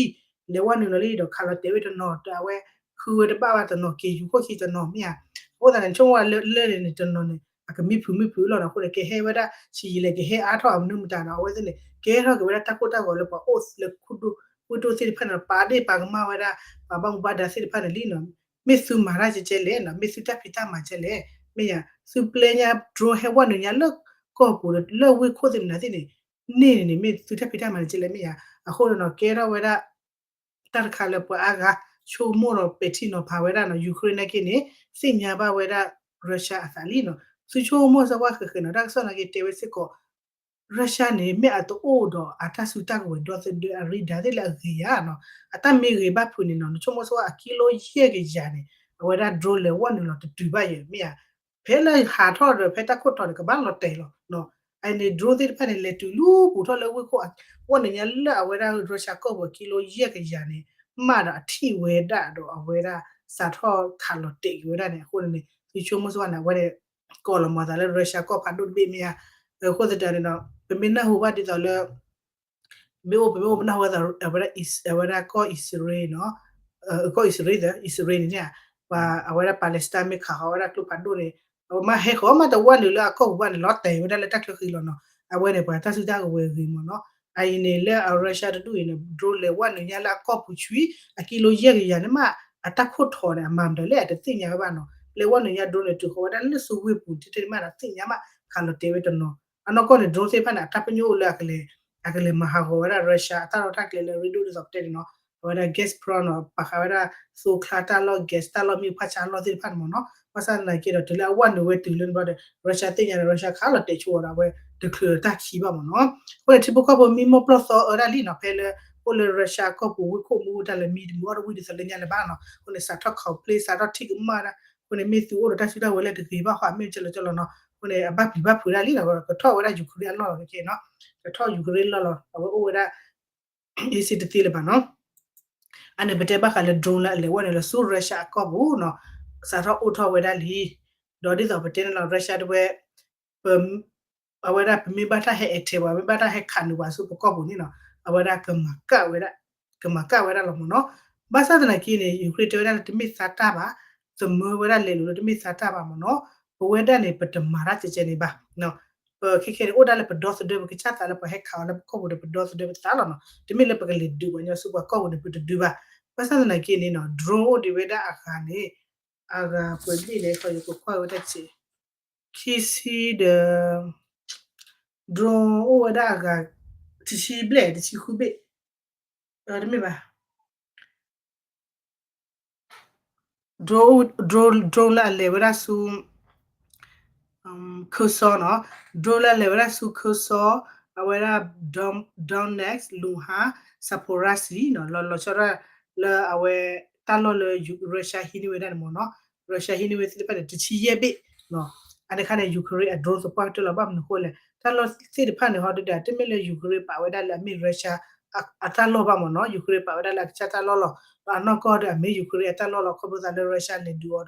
လဲၤဝဲနုာ်လီၤလံဒီး ခးလီၤတဲာ်ဝဲတနီၤ, အဝဲဃုဝဲတဘၣ်ဘၣ်တနီၤ, က့ၤယူၤခိၣ်ခံတနီၤမ့ၢ်ဧါ. အဃိသတးန့ၣ် ဆိကမိၣ်ဝဲလၢလၢန့ၣ်န့ၣ် တနီၤန့ၣ် အကမံဖုးမံဖုးလီၤနီၤ, အဃိန့ၣ် ကဟဲဝဲဒၣ် ဆံးယံာ်လဲၣ် ကဟဲအါထီၣ်မနုၤမတၤနီၤ, အဝဲသ့ၣ်န့ၣ် ကဲထီၣ်က့ၤဝဲဒၣ်တၢ်ကိၢ်တၢ်ဂီၤလၢပှၤအိၣ်လၢခိၣ်ဒိၣ်ဝ့ၢ်ဒိၣ်သ့ၣ်တဖၣ်န့ၣ် ပာ်ဒ့ၣ်ပာ်ကမၣ်ဝဲဒၣ် ပှၤဘၣ်မူဘၣ်ဒါသ့ၣ်တဖၣ်န့ၣ်လံနီၤ. မ့ၢ်သုမၤတၢ်ကဲကဲလဲၣ်နီၤ, မ့ၢ်သုတၢ်ဖံးတၢ်မၤကဲလဲၣ်, မ့ၢ်ယၤ သုပျဲညါ drone ဟဲဝဲနုာ်ညါလၢကီၢ်ပူၤ လၢဝ့ၢ်ခိၣ်သ့ၣ်မနုၤသ့ၣ်န့ၣ် န့ၣ်န့ၣ်န့ၣ် မ့ၢ်သုတၢ်ဖံးတၢ်မၤန့ၣ်ကဲလဲၣ် မ့ၢ်ယၤ. အဃိန့ၣ်နီၤ ကဲထီၣ်ဝဲဒၣ် တၢ်တခါလၢပှၤအါဂၤ ဆိကမိၣ်ဒီးပဲာ်ထံနီၤဖးဝဲဒၣ်နီၤ, Ukraine နာ်က့န့ၣ် သ့ၣ်ညါဘၣ်ဝဲဒၣ် Russia အသးလံနီၤ. သုဆိကမိၣ်စၢၤဝဲဃဲးဃဲးနီၤ, တၢ်ကစီၣ်နာ်က့တဲဝဲစ့ၢ်ကီး Russia န့ၣ် မ့ၢ်အတအိၣ်ဒီးအတၢ်စုတၢ်ကဝဲၤဒီသဒၢအရ့ဒါသ့ၣ်လၢအဂ့ၤဧါနီၤ, အတၢ်မ့ၢ်ဂ့ၤဘၣ်ဖုးန့ၣ်နီၤ, နဆိကမိၣ်စၢၤဝဲအကံလိယဲၢ်ကယၤန့ၣ် အဝဲဒၣ် drone လဲၤဝဲနုာ်လီၤတတုၤဘၣ်ယဲၢ် မ့ၢ်ဧါ. ဖဲလၢဟးထီၣ်ဒီးဖဲတၢ်ခိၣ်ထီၣ်န့ၣ် ကဘၣ်လီၤတဲာ်လီၤနီၤ. အန့ၣ် drone သ့ၣ်တဖၣ်န့ၣ် လဲၤတုၤလူပူၤထီၣ်လၢဝ့ၢ်ခိၣ် ဝဲနုာ်ညါလၢအဝဲဒၣ် Russia ကီၢ်ပူၤအကံလိယဲၢ်ကယၤန့ၣ် မးဒီးအထံၣ်ဝဲဒၣ်ဒီးအဝဲဒၣ် စးထီၣ်ခးလီၤတဲာ်က့ၤဝဲဒၣ်န့ၣ် အဃိန့ၣ်န့ၣ် သုဆိကမိၣ်စၢၤဝဲန့ၣ် အဝဲန့ၣ် ကိးလီၤမၤသးလၢ Russia ကီၢ်ဖးဒိၣ်တဘ့ၣ်မ့ၢ်ဧါ. အဃိသတးန့ၣ်ဒီး ပမ့ၢ်နၢ်ဟူဘၣ်ဒ်သိးလၢ မ့ၢ်အိၣ်ပမ့ၢ်အိၣ်ပနၢ်ဟူဘၣ်သး အဝဲဒၣ် အဝဲဒၣ်ကီၢ်အံၣ်စရ့လးနီၤ, ကီၢ်အံၣ်စရ့လး အံၣ်စရ့လးန့ၣ်န့ၣ် ပှၤအဝဲဒၣ် Palestine မ့ၢ်ခးဃီၤဝဲဒၣ်ကျိဖးဒိၣ်န့ၣ် အဝဲမ့ၢ်ဟဲဃီၤမးတဝဲနုာ်လၢအကီၢ်ပူၤဘၣ်န့ၣ် လီၤတဲာ်ဝဲဒၣ်လၢတၢ်ချၢဃံလီၤနီၤ. အဝဲန့ၣ် ပှၤတၢ်စုတၢ်ကဝဲၤဂ့ၤမ့ၢ်နီၤ. အအံၤန့ၣ်လၢအ Russia တဒူၣ်အံၤန့ၣ် drone လဲၤဝဲနုာ်ညါလၢအကီၢ်ပူၤဆှံ အကံလိယဲၢ်ကယၤန့ၣ်မး အတၢ်ခိၣ်ထီၣ်န့ၣ် အမၤမတၤလဲၣ် တသ့ၣ်ညါဝဲဘၣ်နီၤ. လဲၤဝဲနုာ်ညါ drone န့ၣ် တုၤဃီၤဝဲဒၣ်လၢဆူဝ့ၢ်ပူၤတထံၣ်တမးဒီးသ့ၣ်ညါမး ခးလီၤတဲာ်ဝဲတနီၤ. အနီၢ်ကီၢ်န့ၣ် drone သ့ၣ်တဖၣ်န့ၣ် အတၢ်ပညိၣ်အိၣ်လၢ အကလဲၤမၤဟးဂီၤဝဲဒၣ် Russia အတၢ်လီၢ်တၢ်ကျဲလၢအရ့ဒိၣ်ဒ်သိးပတဲန့ၣ်နီၤ, အဝဲဒၣ် Gazprom နီၤ ပာ်ဃာ်ဝဲဒၣ် သိချါတၢ်လီၢ် gas တၢ်လီၢ်မ့ၣ်အူဖးဆါလီၢ်သ့ၣ်တဖၣ်န့ၣ်မ့ၢ်နီၤ. ဘၣ်ဆၣ်သနာ်က့ဒီး တုၤလၢအဝဲနုာ်ဝဲတုၤလၢန့ၣ်ဘျီဒီး Russia သ့ၣ်ညါန့ၣ် Russia ခးလီၤတဲာ်ဆိဝဲဒီး အဝဲတချုးတၢ်ခံဘၣ်မ့ၢ်နီၤ. အဃိန့ၣ် ထံဖိကီၢ်ဖိမံမီၢ်ပျီၢ်သီအၢဒၣ်လံနီၤ, ဖဲလၢ အိၣ်လၢ Russia ကီၢ်ပူၤဝ့ၢ်ခိၣ်မူတၢ်လၢမံတမုာ်အီၣ်တဝံၣ်ဒ်သိးလၢညါလၢၤဘၣ်နီၤ. အဃိန့ၣ် စးထီၣ် complain စးထီၣ်ထံၣ်ကမၣ်ဒၣ်. အဃိန့ၣ် မ့ၢ်သုအိၣ်ဒီးတၢ်စုတၢ်ဝဲၤလၢတဂ့ၤဘၣ်ဃီ မ့ၢ်ကလီကလီနီၤ. အဃိန့ၣ် အဘၣ်ပျံၤဘၣ်ဖုးဒၣ်လံနီၤ, ကထီၣ်ဝဲဒၣ် Ukraine အလီၢ်လီၤခဲခဲနီၤ, ကထီၣ် Ukraine လီၢ်လီၤ, အဝဲအိၣ်ဝဲဒၣ် easy တသ့လၢၤဘၣ်နီၤ. အန့ၣ်ပတဲဘၣ်ဃးလၢ drone လၢအလဲၤဝဲနုာ်လီၤဆူ Russia အကီၢ်ပူၤနီၤ, စးထီၣ်အိၣ်ထီၣ်ဝဲဒၣ်လံ. ဒီးဒ်သိးပတဲန့ၣ်လီၤ Russia တဝဲ ပ အဝဲဒၣ်ပမ့ၢ်ဘၣ်တၢ်ဟဲ attack ပှၤ မ့ၢ်ဘၣ်တၢ်ဟဲခးနုာ်ပှၤဆူပကီၢ်ပူၤန့ၣ်နီၤ, အဝဲဒၣ်ကမၤကၣ်ဝဲဒၣ်, ကမၤကၣ်ဝဲဒၣ်လီၤမ့ၢ်နီၤ. ဘၣ်ဆၣ်သနာ်က့န့ၣ် Ukraine တဲဝဲဒၣ်လၢတမ့ၢ်သးတၢ်ဘၣ်, သမၢဝဲဒၣ်လဲၤလိၤလၢတမ့ၢ်သးတၢ်ဘၣ်မ့ၢ်နီၤ. ပဝဲဒၣ်န့ၣ် ပတမၤတၢ်ကဲကဲန့ၣ်ဘၣ်. ပခဲခဲန့ၣ် အိၣ်ဒၣ်လၢပဒီသဒၢ ပကစၢ်သးလၢပှၤဟဲခးအီၤလၢပကီၢ်ပူၤဒီး ပဒီသဒၢပသးလီၤနီၤ. တမ့ၢ်လၢပကလဲၤဒုးပှၤညီဆူပှၤကီၢ်ပူၤန့ၣ် ပတဒုးဘၣ်. ဘၣ်ဆၣ်သနာ်က့န့ၣ်နီၤ drone အိၣ်ဒံးဝဲဒၣ်အဂၤန့ၣ် အဂၤပှဲၤဘ့ၣ်လဲၣ် ယကကွၢ်ဝဲဒၣ်စ့ၢ် ခံဆံဒီး drone အိၣ်ဝဲဒၣ်အဂၤ တဆံဘျဲၣ် တဆံဃုဘ့ၣ်, တမ့ၢ်ဘၣ် drone, drone, drone လၢအလဲၤဝဲဒၣ်ဆူ Kherson နီၤ, drone လၢအလဲၤဝဲဒၣ်ဆူ Kherson, အဝဲဒၣ် Don-, Donetsk, Luhansk, Zaporizhzhia နီၤ, လီၤလီၤဆီဒၣ်လၢအဝဲတၢ်လီၢ်လၢ Russia ဟံးန့ၢ်ဝဲဒၣ်န့ၣ်မ့ၢ်နီၤ, Russia ဟံးန့ၢ်ဝဲသ့ၣ်တဖၣ်န့ၣ် တဆံယဲၢ်ဘ့ၣ်နီၤ. အန့ၣ်ခါန့ၣ် Ukraine အ drone သပှၢ်ကတၢၢ်လီၤ. ဘၣ်မနုၤအဃိလဲၣ် တၢ်လီၢ်သ့ၣ်တဖၣ်န့ၣ်ဟီဒုဒီး တမ့ၢ်လၢ Ukraine ပာ်ဝဲဒၣ်လၢအမ့ၢ် Russia အတၢ်လီၢ်ဘၣ်မ့ၢ်နီၤ. Ukraine ပာ်ဝဲဒၣ်လၢအကစၢ်တၢ်လီၢ်လီၤ. ဒီးအနီၢ်ကီၢ်ဒီးအမ့ၢ် Ukraine အတၢ်လီၢ်လီၤ. ခီဖျိသးလၢ Russia လဲၤဒုး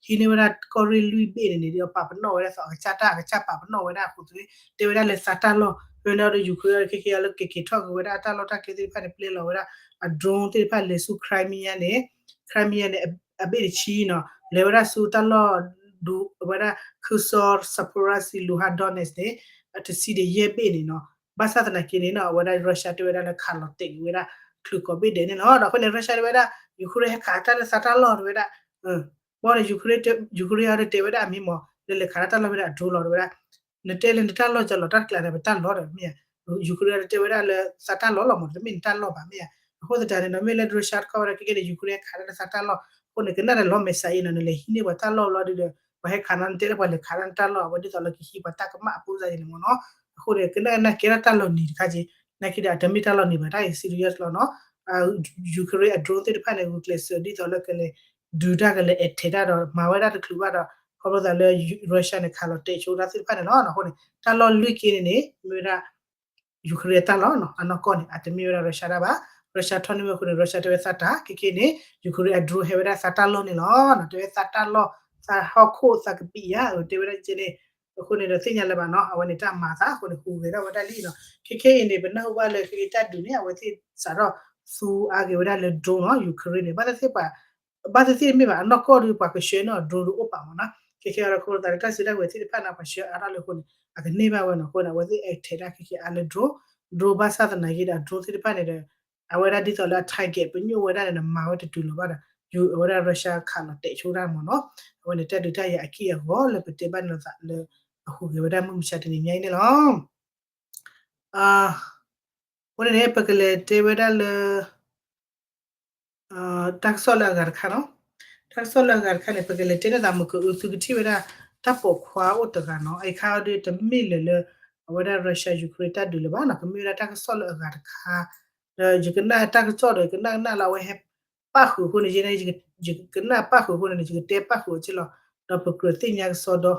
အီၤဒီး ဟံးန့ၢ်ဝဲဒၣ်ကီၢ်ရ့ၣ်လွံၢ်ဘ့ၣ်န့ၣ်န့ၣ် ဒီးပာ်ပနီၣ်ဝဲဒၣ်သီး အကစၢ်တၢ် အကစၢ်ပာ်ပနီၣ်ဝဲဒၣ်အဃိသ့ၣ် တဲဝဲဒၣ်လၢသးတၢ်လီၢ် ဖဲန့ၣ်ဒီး Ukraine ခဲကဲလၢကက့ၤထီၣ်က့ၤဝဲဒၣ်အတၢ်လီၢ်တၢ်ကျဲသ့ၣ်တဖၣ်န့ၣ် ပျဲလီၤဝဲဒၣ်အ drone သ့ၣ်တဖၣ်လဲၤဆူ Crimea န့ၣ် Crimea န့ၣ် အဘ့ၣ်တဆံနီၤ လဲၤဝဲဒၣ်ဆူတၢ်လီၢ်ဒူ အဝဲဒၣ် Kherson, Zaporizhzhia, Luhansk, Donetsk န့ၣ် တဆံဒီးယဲၢ်ဘ့ၣ်န့ၣ်နီၤ. ဘၣ်ဆၣ်သနာ်က့န့ၣ်နီၤ အဝဲဒၣ် Russia တဲဝဲဒၣ်လၢခးလီၤတဲာ်က့ၤဝဲဒၣ် ချုးကိးဘ့ၣ်ဒဲးန့ၣ်လီၤ. ဒီးအဃိန့ၣ် Russia တဲဝဲဒၣ် Ukraine ဟဲခးတၢ်လၢသးတၢ်လီၢ်တဲဝဲဒၣ် ဘၣ်ဒီး Ukraine အီၤဒီးတဲဝဲဒၣ်အမံၤမ့ၢ် လၢလဲၤခးတၢ်လီၢ်ဝဲဒၣ်အ drone လီၤတဲဝဲဒၣ် နတဲလၢနတၢ်လီၢ်ကလီၤ တၢ်တကျးန့ၣ် ပတၢ်လီၢ်ဒီးမ့ၢ်ဧါ Ukraine အီၤဒီးတဲဝဲဒၣ်လၢသးတၢ်လီၢ်လီၤမ့ၢ် တမ့ၢ်နတၢ်လီၢ်ဘၣ်မ့ၢ်ဧါ. အဃိသတးန့ၣ်နီၤ မ့ၢ်လၢ Russia တခီဝဲဒၣ် ခဲကဲန့ၣ် Ukraine ဟဲခးတၢ်လၢသးတၢ်လီၢ် အဃိန့ၣ် ကနၣ်ဒီးလီၤမဲာ်ဆှးအံၤနီၤ နလဲၤဟံးန့ၢ်ပှၤတၢ်လီၢ်ဘျီဒုဒီး ပှၤဟဲခးနီၤ နတဲလၢပှၤလဲၤခးတၢ်လီၢ် အဝဲဒ်သိးလၢကဟံးပှၤတၢ်ကမၣ်အဖိစၢ်အံၤန့ၣ်မ့ၢ်နီၤ. အဃိန့ၣ် ကနၣ်ကနၣ်ကဲထီၣ်တၢ်လီၤနံၤတခါက့ နာ်က့ဒီးအတမ့ၢ်တၢ်လီၤနံၤဘၣ် တၢ်အံၤ serious လီၤနီၤ. Ukraine အ drone သ့ၣ်တဖၣ်န့ၣ် ဂုာ်ကျဲးစၢးဒ်သိးလၢကလဲၤ ဒုးတၢ်ကလဲၤ attack တၢ်ဒီး မၤဝဲဒၣ်တချုးဘၣ်ဒီး ခီဖျိသးလၢ Russia န့ၣ် ခးလီၤတဲာ်ဆိတၢ်သ့ၣ်တဖၣ်န့ၣ်လီၤ. အဃိန့ၣ် တၢ်လီၢ်လွံၢ်က့န့ၣ်န့ၣ် မ့ၢ်ဝဲဒၣ် Ukraine အတၢ်လီၢ်နီၤ အနီၢ်ကီၢ်န့ၣ် အတမ့ၢ်ဝဲဒၣ် Russia တၢ်ဘၣ်. Russia ထီၣ်န့ၢ်ဝဲအဃိန့ၣ် Russia တဲဝဲသးတၢ် ခဲကဲန့ၣ် Ukraine အ drone ဟဲဝဲဒၣ်သးတၢ်လီၢ်န့ၣ်လီၤ. တဲဝဲသးတၢ်လီၢ် သးဟီၣ်ခိၣ်သးကပံာ်ယါ တဲဝဲဒၣ်ကဲန့ၣ် အဃိန့ၣ်ဒီးသ့ၣ်ညါလၢၤဘၣ်နီၤ အဝဲန့ၣ်တၢ်မၤသးအဃိန့ၣ် ဟူးဂဲၤထီၣ်ဝဲဒၣ်လံနီၤ. ခဲခဲအံၤန့ၣ် ပနၢ်ဟူဘၣ်လၢခဲကဲတၢ်ဒုးန့ၣ် အဝဲသ့ၣ်စးထီၣ်သူအါက့ၤဝဲဒၣ်လၢ drone နီၤ Ukraine န့ၣ် ဘၣ်သ့ၣ်သ့ၣ်ပှၤ ဘၣ်သ့ၣ်သ့ၣ်တမ့ၢ်ဘၣ် အနီၢ်ကီၢ်ဒီးပှၤကဆှၢန့ၢ်အီၤ drone တအိၣ်ပာ်မ့ၢ်နီၤ. ခဲခဲအံၤဒီးခီဖျိသးလၢတၢ်စုတၢ်ကဝဲၤသ့ၣ်တဖၣ်န့ၣ် ပှၤဆှၢအါထီၣ်လၢအဃိန့ၣ် အကန့ၢ်ဘၣ်ဝဲနီၤ. အဃိန့ၣ် အဝဲသ့ၣ် attack တၢ်ခဲခဲအါလၢ drone, drone ဘၣ်ဆၣ်သနာ်က့ဒီး drone သ့ၣ်တဖၣ်န့ၣ်ဒီး အဝဲဒၣ်ဒ်သိးလၢအ target ပညိၣ်ဝဲဒၣ်န့ၣ်ဒီး မၤဝဲတတုၤလီၤဘၣ်ဒီး ယူၤ အဝဲဒၣ် Russia ခးလီၤတဲာ်ဆိတၢ်မ့ၢ်နီၤ. အဝဲန့ၣ်တၢ်ဒုးတၢ်ယၤအက့ၢ်အဂီၤလၢပတဲဘၣ်န့ၣ်လီၤသးလၢ အဟူးဂဲၤဝဲဒၣ်မုၢ်မဆါတနံၤညါအံၤန့ၣ်လီၤ. အဃိန့ၣ်န့ၣ် ပကလဲၤတဲဝဲဒၣ်လၢ တၢ်ကစီၣ်လၢအဂၤတခါနီၤ. တၢ်ကစီၣ်လၢအဂၤတခါန့ၣ် ပကလဲၤတဲန့ၢ်သးမုၢ်ကအုးသုကထံၣ်ဝဲဒၣ် တၢ်ပိာ်ခွါအိၣ်တဂၤနီၤ. အခါအံၤဒီးတမ့ၢ်လၢၤလၢ အဝဲဒၣ် Russia Ukraine တၢ်ဒုးလၢၤဘၣ်နီၤ. ကမ့ၢ်ဝဲဒၣ်တၢ်ကစီၣ်လၢအဂၤတခါ ဒီးယကနၣ်တၢ်ကစီၣ်ဒီး ယကနၣ်ကနၣ်လၢအဝဲဟဲပၣ်ဃုာ်အဃိန့ၣ် ယ ယကနၣ်ပၣ်ဃုာ်အဃိန့ၣ် ယကတဲပၣ်ဃုာ်အီၤက့လီၤ. ဒီးပကြၢးသ့ၣ်ညါကစီဒီ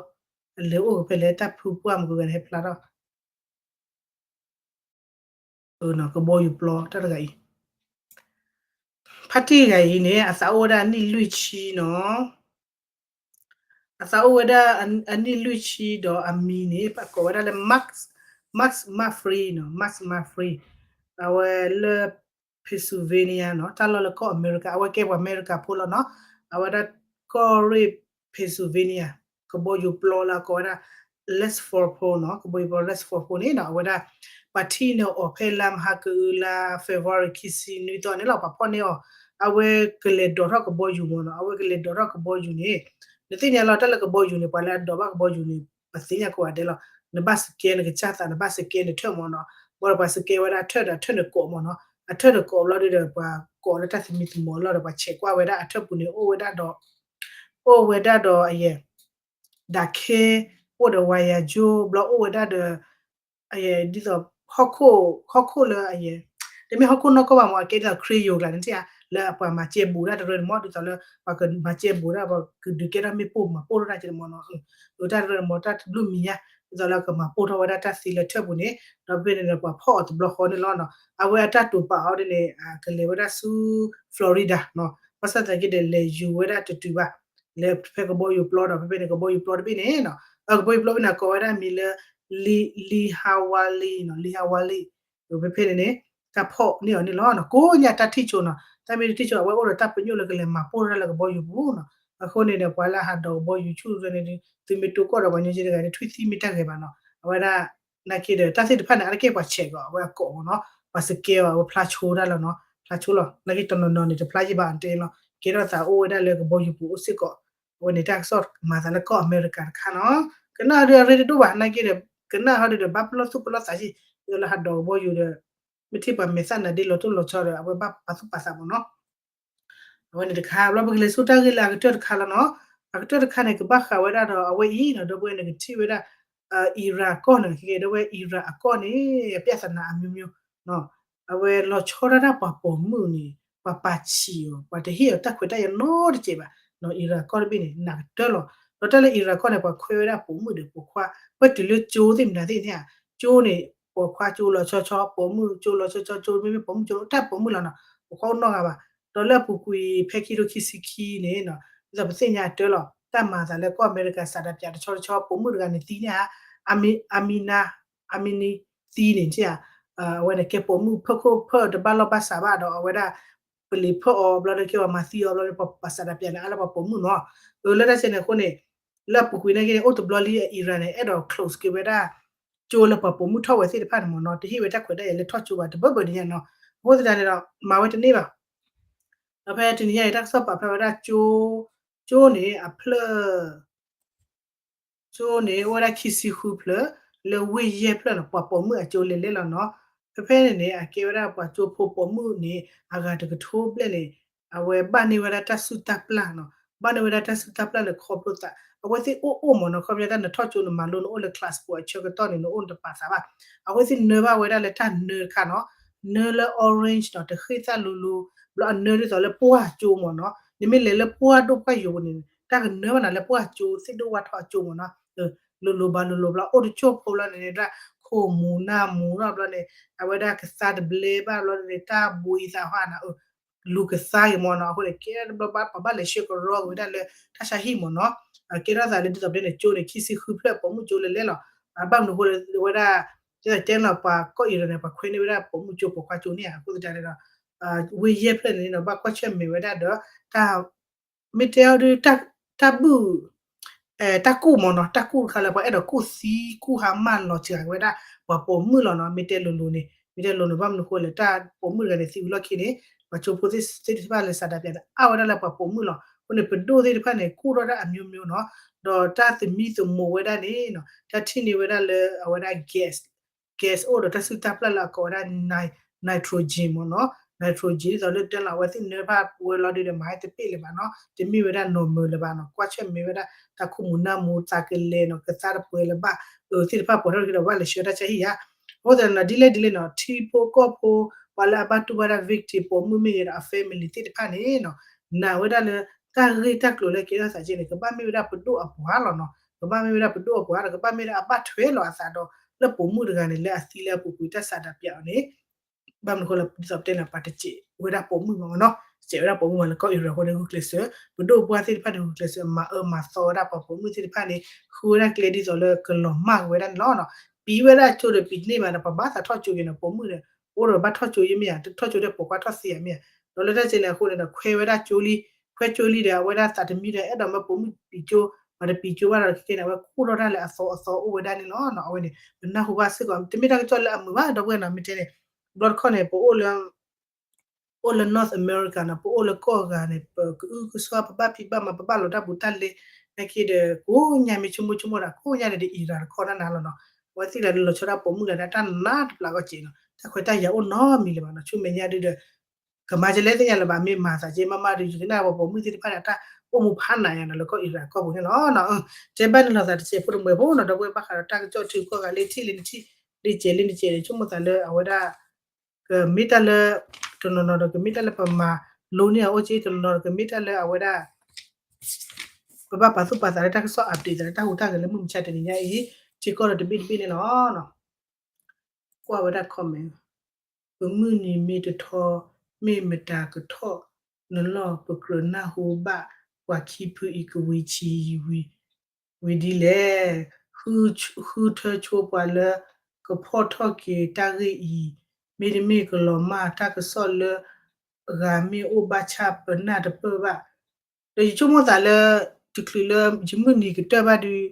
အလဲၤအိၣ်ကဖဲလဲၣ် တၢ်ဖုပှၢ်မုၢ်ကဂၤန့ၣ် ဟဲဖျါထီၣ် ကဘီယူၤပျီတၢ်တဂၤအံၤ ဖါတံၢ်တဂၤအံၤန့ၣ် အသးအိၣ်ဝဲဒၣ်အနံၣ်လွံၢ်ဆံနီၤ. အသးအိၣ်ဝဲဒၣ်အနံၣ်လွံၢ်ဆံဒီးအမံၤန့ၣ် ပကိးဝဲဒၣ်လၢ Max, Max Murphy နီၤ, Max Murphy အဝဲလၢ Pennsylvania နီၤ, တၢ်လီၢ်လၢကီၢ်အမဲရကၤ, အဝဲကဲပှၤအမဲရကၤဖိလီၤနီၤ. အဝဲဒၣ်ကီၢ်ရ့ၣ် Pennsylvania ကဘီယူၤပျီလၢအကိးဝဲဒၣ် Les Fauves နီၤ, ကဘီယူၤပျီ Les Fauves န့ၣ်နီၤ, အဝဲဒၣ် ပှၤထံၣ်န့ၢ်အီၤဖဲလါမဟါကအုလါ February ခံဆံနွံသီန့ၣ်လီၤ. ပှၤဖီၣ်န့ၢ်အီၤ, အဝဲကလဲၤဒိးထီၣ်ကဘီယူၤမ့ၢ်နီၤ, အဝဲကလဲၤဒိးထီၣ်ကဘီယူၤန့ၣ်, နသ့ၣ်ညါလီၤ တၢ်လၢကဘီယူၤန့ၣ် ပှၤလၢအဒိးဘၣ်ကဘီယူၤန့ၣ် ပသ့ၣ်ညါကိးဂၤဒဲးလီၤ. နဘၣ်စကဲနကစၢ်သး, နဘၣ်စကဲနထၢၣ်မ့ၢ်နီၤ, ဘၣ်ဒီးပှၤစကဲဝဲဒၣ်အထၢၣ်ဒီးအထၢၣ်န့ၣ်ကိးမ့ၢ်နီၤ, အထၢၣ်န့ၣ်ကိးဘျီဒုဒီး ပှၤကိးလၢတၢ်သမံသမိးအလီၢ်ဒီး ပှၤဆဲးကွၢ်ဝဲဒၣ်အထၢၣ်ပူၤန့ၣ် အိၣ်ဝဲဒၣ်ဒီး အိၣ်ဝဲဒၣ်ဒီးအယဲၢ် ဒၣ်ခဲ အိၣ်ဒီးဝါယၤကၠိ ဘျီအိၣ်ဝဲဒၣ်ဒီး အယဲၢ် ဒ်သိး ဟီၣ်ခိၣ် ဟီၣ်ခိၣ်လၢအယဲၢ် တမ့ၢ်ဟီၣ်ခိၣ်နီၢ်ကီၢ်ဘၣ်မ့ၢ် အကဲဒ်သိး ခရံာ်ယိၤကျါန့ၣ်ဧါ, လၢအပှၤမၤစဲဘူးဒၣ်တရၢန့ၣ်မ့ၢ် ဒ်သိးလၢ ပှၤကမၤစဲဘူးဒၣ် ပှၤကဒုးကဲထီၣ်မ့ၣ်ပိၢ်မၤပိၢ်ထီၣ်ဒၣ်က့န့ၣ်မ့ၢ်နီၤ, တၢ်တရၢန့ၣ်မ့ၢ် တၢ်တဘျုးမံၤညါ ဒ်သိးလၢကမၤပိၢ်ထီၣ်ဝဲဒၣ်တၢ်သံလၢထၢၣ်ပူၤန့ၣ်, ဒီးဖဲန့ၣ်ဒီး ပှၤဖီၣ်အီၤတဘျီဃီန့ၣ်လီၤနီၤ. အဝဲအတၢ်တိာ်ပာ်အီၤဒ်န့ၣ် ကလဲၤဝဲဒၣ်ဆူ Florida နီၤ, ဘၣ်ဆၣ်သနာ်က့ဒီး လဲၤယူၤဝဲဒၣ်တတုၤဘၣ် လၢဖဲကဘီယူၤပျီဒီး ဖဲဖဲန့ၣ်ကဘီယူၤပျီတဘ့ၣ်န့ၣ်နီၤ, အကဘီယူၤပျီဘ့ၣ်န့ၣ် ကိးဝဲဒၣ်မံၤလၢ Lee, Lee Hawali နီၤ, Lee Hawali ဖဲဖဲန့ၣ်န့ၣ် တၢ်ဖီၣ်န့ၢ်အီၤန့ၣ်လီၤနီၤ, ကိးညါတၢ်ထံၣ်ဆိနီၤ, တၢ်မ့ၢ်တထံၣ်ဆိ အဝဲအိၣ်ဒီးတၢ်ပညိၣ်လၢကလဲၤမၤပိၢ်ထီၣ်လၢကဘီယူၤပူၤနီၤ. အဃိန့ၣ်ဒီး ပှၤလၢဟးဒိးကဘီယူၤဆူၣ်န့ၣ် သုမ့ၢ်တိၢ်ကီၢ်ဒီးပှၤညီက့တဂၤန့ၣ် ထွံၣ်သံမ့ၢ်တၢ်ဂဲၤဘၣ်နီၤ, အဝဲဒၣ် နာ်က့ဒီး တၢ်သ့ၣ်တဖၣ်န့ၣ် အါတက့ၢ်ပှၤဆဲးကီး အဝဲအကိးမ့ၢ်နီၤ, ပှၤစကဲအီၤ အဝဲဖျါဆိတၢ်လီၤနီၤ, ဖျါဆိလီၤ, နာ်က့တနီၤနီၤန့ၣ် တဖျါယံၤဘၣ်အတဲလီၤ, ကဲထီၣ်သးအိၣ်ဝဲဒၣ်လၢကဘီယူၤပူၤအိၣ်စ့ၢ်ကီး, အဝဲန့ၣ်တၢ်ကစီၣ်မၤသးလၢကီၢ်အမဲရကၤတခါနီၤ, ကနၣ်ဒီးအရ့တဒိၣ်ဘၣ်, နာ်က့ဒီး ကနၣ်ဟီဒုဒီး ဘၣ်ပလီၢ်သူၣ်ပလီၢ်သးယံၤ, ဒီးလၢဟးဒိးကဘီယူၤဒီး မ့ၢ်ထံၣ်ပှၤမဲာ်သၣ်နါဒ့လီၤတိၢ်လီၤဆီဒီး အဝဲဘၣ်ပာ်သူၣ်ပာ်သးမ့ၢ်နီၤ. အဝဲန့ၣ်တခါ ဘျီပကလဲၤဆူတၢ်ဂ့ၢ်လၢအကတၢၢ်တခါလီၤနီၤ, အကတၢၢ်တခါန့ၣ် ကဘၣ်ဃးဝဲဒၣ်ဒီးအဝဲအံၤနီၤ, ဒီပုၢ်ဝဲၢ်န့ၣ် ကထံၣ်ဝဲဒၣ် Iran ကီၢ်န့ၣ် ကဲဒီပုၢ်ဝဲၢ် Iran အကီၢ်န့ၣ် အပြဿနာအမျိုးမျိုး အဝဲလီၤဆီဒၣ်တၢ်ပှၤပိာ်မုၣ်န့ၣ် ပှၤပာ်ဆံးအီၤ ပှၤတဟ့ၣ်အီၤတၢ်ခွဲးတၢ်ယာ်နီတစဲးဘၣ်နီၤ, Iran ကီၢ်တဘ့ၣ်န့ၣ် နးကတၢၢ်လီၤ, ဒီးတၢ်လၢ Iran ကီၢ်န့ၣ် ပှၤခွဲးဝဲဒၣ်ပိာ်မုၣ်ဒီးပိာ်ခွါ ပတုၤလၢကၠိသ့ၣ်မနုၤသ့ၣ်န့ၣ်ဧါ, ကၠိန့ၣ် ပိာ်ခွါကၠိလီၤဆီဆီ ပိာ်မုၣ်ကၠိလီၤဆီဆီ ကၠိမ့မ့ၢ်ပိာ်မုၣ်ကၠိ တၢ်ပိာ်မုၣ်လီၤနီၤ, ပိာ်ခွါအိၣ်နီတဂၤဘၣ်. ဒီးလၢအပူၤကွံာ်ဖဲခံကထိခံဆံခံန့ၣ် ဒ်သိးပသ့ၣ်ညါအတၢ်လီၤ တၢ်မၤအသးလၢကီၢ်အမဲရကၤ ဆန္ဒပြတဆီတဆီ ပိာ်မုၣ်တဂၤန့ၣ်သံန့ၣ်ဧါ, အမံ အမံနါ အမံနံသံန့ၣ်ဧါ, အဝဲန့ၣ်ကဲပိာ်မုၣ်ဖၢၣ်ခိၣ်ဖၢၣ်တဘၣ်လီၢ်ဘၣ်စးဘၣ်ဒီး အဝဲဒၣ် ပလံၤဖၢၣ်အီၤဘျီဒီး ကဲပှၤမၤသံအီၤဘျီဒီး ပှၤဆန္ဒပြန့ၣ် အါလၢပှၤပိာ်မုၣ်နီၤ. လၢတၢ်စဲန့ၣ်အဃိန့ၣ် လၢအပူၤကွံာ်နာ်က့န့ၣ် အိၣ်တဘျီလံ Iran န့ၣ် အဲၣ်ဒိး close က့ၤဝဲဒၣ် ကၠိလၢပှၤပိာ်မုၣ်ထီၣ်ဝဲသ့ၣ်တဖၣ်န့ၣ်မ့ၢ်နီၤ, တဟ့ၣ်ဝဲတၢ်ခွဲးတၢ်ယာ်လၢထီၣ်ကၠိဘၣ် တဘၢဘၢဒ်ညါနီၤ. အဃိသတးန့ၣ်ဒီး မၤဝဲတန့ၢ်ဘၣ်. ဒီးဖဲတနံၤညါအံၤ တၢ်ကစီၣ်ပာ်ဖျါဝဲဒၣ်ကၠိ, ကၠိန့ၣ်အဖျၢၣ် ကၠိန့ၣ် အိၣ်ဝဲဒၣ်ခံဆံဃုဖျၢၣ်, လၢဝ့ၢ်ယဲၢ်ဖျၢၣ်န့ၣ် ပှၤပိာ်မုၣ်အကၠိလဲၤလဲၣ်လီၤနီၤ. ဖဲဖဲန့ၣ်န့ၣ် အကဲဝဲဒၣ်ပှၤကၠိဖိပိာ်မုၣ်န့ၣ် အဂၤတကထိဘျဲၣ်န့ၣ် အဝဲဘၣ်န့ၢ်ဝဲဒၣ်တၢ်စုၣ်တၢ်ပျၢ်နီၤ, ဘၣ်န့ၢ်ဝဲဒၣ်တၢ်စုၣ်တၢ်ပျၢ်န့ၣ် ခီဖျိသး အဝဲသ့ၣ်အိၣ်အိၣ်မ့ၢ်နီၤ, ခီဖျိတၢ်နထီၣ်ကၠိနမၤလိနအိၣ်လၢ class ပူၤအဆၢကတီၢ်န့ၣ် နအိၣ်နတပာ်သးဘၣ်. အဝဲသ့ၣ်နၢဘၣ်ဝဲဒၣ်လၢတၢ်နၢတခါနီၤ, နၢလၢ orange နီၤ, တဃ့ၢ်သၣ်လိၤလိၤ, ဘျီအနၢဒ်သိးလၢပှၢ်ကၠိမ့ၢ်နီၤ, နမ့ၢ်လဲၤလၢပှၢ်ဒိၣ်ပှၢ်ယိာ်ပူၤန့ၣ် တၢ်ကနၢဘၣ်နၤလၢပှၢ်ကၠိ သ့ၣ်ဒိၣ်ဝၣ်ထီၣ်အကၠိမ့ၢ်နီၤ. လိၤလိၤဘၣ်လိၤလိၤ ဘျီအိၣ်တကၠိၢ်ဖိဘျီန့ၣ် တၢ်ခိၣ်မူၤနၢ်မူၤထီၣ်ဘျီန့ၣ် အဝဲဒၣ်ကသါတဘျဲဘၣ်ဘျီန့ၣ် တၢ်ဘှံးသးဟီနၤ လူၤကသါက့ၤမ့ၢ်နီၤ. အဃိန့ၣ် ကဲတဘျီဘၣ်ပှၤဘၣ်လဲၤဆှၢကရီက့ၤဝဲဒၣ်လၢတၢ်ဆါဟံၣ်မ့ၢ်နီၤ, ကဲထီၣ်သးလၢဒ်သိးပတဲန့ၣ် ကၠိန့ၣ် ခံဆံဃုဖျၢၣ် ပိာ်မုၣ်ကၠိလဲၤလဲၣ်လီၤ. ဘၣ်မနုၤအဃိလၢဝဲဒၣ် ဒ်သိးတဲနီၤ ပှၤကီၢ်အံၤရၢန့ၣ် ပှၤခွဲးန့ၢ်ဝဲဒၣ်ပိာ်မုၣ်ကၠိပိာ်ခွါကၠိန့ၣ်ဧါ. အဃိသတးန့ၣ်ဒီး ဝ့ၢ်ယဲၢ်ဖျၢၣ်န့ၣ်နီၤ ဘၣ်ကွၢ်ဆၢၣ်မဲာ်ဝဲဒၣ်ဒီး တၢ် မ့ၢ်တဲအီၤဒုး တၢ်ဘုၣ် တၢ်ကူၣ်မ့ၢ်နီၤ, တၢ်ကူၣ်တခါလၢပှၤအဲၣ်ဒိးကူၣ်သံကူၣ်ဟါမၢ်လီၤစှၤဝဲဒၣ် ပှၤပိာ်မုၣ်လီၤနီၤ. မ့ၢ်တဲလိၤလိၤန့ၣ် မ့ၢ်တဲလိၤလိၤ ဘၣ်မနုၤအဃိလဲၣ် တၢ်ပိာ်မုၣ်တဂၤန့ၣ် သံဝံၤလီၢ်ခံန့ၣ် ပှၤကၠိဖိသ့ၣ်တဖၣ်လၢဆန္ဒပြန့ၣ် အါဝဲဒၣ်လၢပှၤပိာ်မုၣ်လီၤ. အဃိန့ၣ် ပဒိၣ်သ့ၣ်တဖၣ်န့ၣ် ကူၣ်ထီၣ်တၢ် အမျိုးမျိုး နီၤ, ဒီးတၢ်သမံသမိးဝဲဒၣ်န့ၣ်နီၤ တၢ်ထံၣ်န့ၢ်ဝဲဒၣ်လၢအဝဲဒၣ် gas gas အိၣ်ဒီးတၢ်စုၣ်တၢ်ပျၢ်လၢအကိးဝဲဒၣ် nitrogen မ့ၢ်နီၤ, nitrogen ဒ်သိးလၢတဲလီၤ အဝဲသ့ၣ်နၢတဖၣ်ဝဲလီၤဒုးဒီး မၤဟဲတပ့ၢ်လၢၤဘၣ်နီၤ, တမ့ၢ်ဝဲဒၣ် normal လၢၤဘၣ်နီၤ, ကွၢ်ဆၢၣ်မဲာ်ဝဲဒၣ် တၢ်ခိၣ်မူၤနၢ်မူၤ သးကလဲၤနီၤ ကသါတပှဲၤလၢၤဘၣ် အသ့ၣ်တဖၣ်ပိာ်ထီၣ်က့ၤဒီး ဘၣ်လဲၤဆှၢတၢ်ဆါဟံၣ်ဧါ. အဃိသတးန့ၣ် ဒ်လဲၣ်ဒ်လဲၣ်နီၤ ထံဖိကီၢ်ဖိ ပှၤလၢအဘၣ်တူၢ်ဘၣ်ဒၣ် victim ပိာ်မုၣ်မ့ၢ်ဂ့ၤဒီး အ family သ့ၣ်တဖၣ်န့ၣ်နီၤ နာ်ဝဲဒၣ်လၢ တၢ်ဂ့ၢ်တၢ်ကျိၤလၢကဲထီၣ်သးက့န့ၣ် ကဘၣ်မ့ၢ်ဝဲဒၣ်ပဒိၣ်အပှၤလီၤနီၤ, ကဘၣ်မ့ၢ်ဝဲဒၣ်ပဒိၣ်အပှၤဒီး ကဘၣ်မ့ၢ်ဒၣ်အဘၣ်ထွဲလီၤအသးဒီး လၢပိာ်မုၣ်တဂၤန့ၣ် လၢအသံလၢအပူၤကွံာ်တၢ်ဆန္ဒပြအီၤန့ၣ် ဘၣ်မနုၤအဃိလၢ ဒ်သိးပတဲန့ၣ် ပှၤတစဲးဝဲဒၣ်ပိာ်မုၣ်မ့ၢ်နီၤ, စဲးဝဲဒၣ်ပိာ်မုၣ်မ့ၢ်လၢကီၢ်အံၤရၢအဃိန့ၣ် ဂုာ်ကျဲးစၢး ပဒိၣ်ပှၢ်သ့ၣ်တဖၣ်န့ၣ် ဂုာ်ကျဲးစၢး မၤအၢမၤသီဝဲဒၣ်ပှၤပိာ်မုၣ်သ့ၣ်တဖၣ်န့ၣ် ဃုဝဲဒၣ်ကျဲဒ်သိးလၢကလီၤမၢ်က့ၤဝဲဒၣ်န့ၣ်လီၤ. ပံၤဝဲဒၣ်ကၠိဒီးပံၤတန့ၢ်ဘၣ်ဒီး ပှၤဘၣ်သးထီၣ်ကၠိက့ၤန့ၣ် ပိာ်မုၣ်ဒီး အိၣ်ဒီးဘၣ်ထီၣ်ကၠိယမ့ၢ်ဧါ, တထီၣ်ကၠိဒီးပိာ်ခွါထီၣ်သံဧါမ့ၢ်ဧါ, ဒီးလၢတၢ်စဲးန့ၣ်အဃိန့ၣ်ဒီး ခွဲးဝဲဒၣ်ကၠိလံ, ခွဲးကၠိလံဒီး အဝဲဒၣ်သးတမံဒီး အဲၣ်ဒိးမၢပိာ်မုၣ်ပံၤကၠိ, ပှၤတပံၤကၠိဘၣ်ဒီး ခဲကဲန့ၣ် အဝဲကူၣ်ထီၣ်တၢ်လၢအသီအသီအိၣ်ဝဲဒၣ်န့ၣ်လီၤ. အဝဲန့ၣ် ပနၢ်ဟူဘၣ်စ့ၢ်ကီး တမ့ၢ်တၢ်ကစီၣ်လၢအမုာ်ဘၣ် ဒီပုၢ်ဝဲၢ်နီၤ မ့ၢ်တဲန့ၣ် ဘျီတခီၣ်န့ၣ် ပအိၣ်လၢ အိၣ်လၢ North America နီၤ ပအိၣ်လၢကီၢ်အဂၤန့ၣ် ပကအုကစွါ ပဘၣ်ဖံးဘၣ်မၤ ပဘၣ်လိာ်တၢ်ဘူးတၢ်လဲ နာ်က့ဒီး ကိးညါမ့ၢ်ဆိကမိၣ်ဆိကမိၣ်ဒီး ကိးညါန့ၣ်ဒီး အံၤရၤတခီတၢ်နၤလီၤနီၤ, အဝဲသ့ၣ်လၢလီၤဆီဒၣ်ပိာ်မုၣ်လၢတၢ်နါတပျးကီၢ်စ့နီၤ, တၢ်ခွဲးတၢ်ယာ်အိၣ်နီတမံၤလၢၤဘၣ်နီၤ, ဆူမဲာ်ညါဒုဒီး ကမၤကလဲသ့ၣ်ညါလၢၤဘၣ် မ့ၢ်မၤသးက့ မ့ၢ်မၤဒုး ယကနၣ်ပှၤပိာ်မုၣ်သ့ၣ်တဖၣ်န့ၣ် အတၢ်အိၣ်မူဖးနးယါနီၤ လၢကီၢ်အံၤရၤကီၢ်ပူၤန့ၣ်လီၤ. တဲဘၣ်န့ၣ်လီၤသးတစဲးဖိတမှဲၤဖိနီၤ ဒီပုၢ်ဝဲၢ်ဘၣ်ဃးဒီးတၢ်ကစီၣ်ထံကီၢ်ဂၤလၢထံၣ်လၢနထံၣ် လံကဲးလၢနကဲးန့ၣ် ဆိကမိၣ်သးလၢအဝဲဒၣ် ကမ့ၢ်တၢ်လၢ တနီၤနီၤဒီး ကမ့ၢ်တၢ်လၢပမၤလိန့ၢ်အအိၣ်က့ တနီၤနီၤဒီး ကမ့ၢ်တၢ်လၢအဝဲဒၣ် ပဘၣ်ပာ်သူၣ်ပာ်သးလၢတၢ်ကစီၣ် update သးလၢတၢ်ဟူးတၢ်ဂဲၤလၢမုၢ်မဆါတနံၤညါအံၤ ထံကီၢ်ဒီးတဘ့ၣ်တဘ့ၣ်န့ၣ်လီၤ. ကွၢ်ဝဲဒၣ် comment ပမုၢ်နံၤမ့ၢ်တထီ မ့ၢ်မတၤကထီၣ်နလီၢ် ပကြၢးနၢ်ဟူဘၣ် ပှၤခံဖုအံၤကဝံၤဆံးဝံၤ ဝံၤဒ်လဲၣ်. ဃုထၢဆိပှၤလၢကဖီၣ်ထီၣ်က့ၤတၢ်ဂ့ၢ်အံၤ မ့တမ့ၢ်ကလီၤမၢ်တၢ်ကစီၣ်လၢ ဂၤမ့ၢ်အိၣ်ဘၣ်ဆၣ်ပနၢ်တပၢၢ်ဘၣ် ဒီးယဆိကမိၣ်သးလၢ တချုးလၢယမုၢ်နံၤကတၢၢ်ဘၣ်ဒီး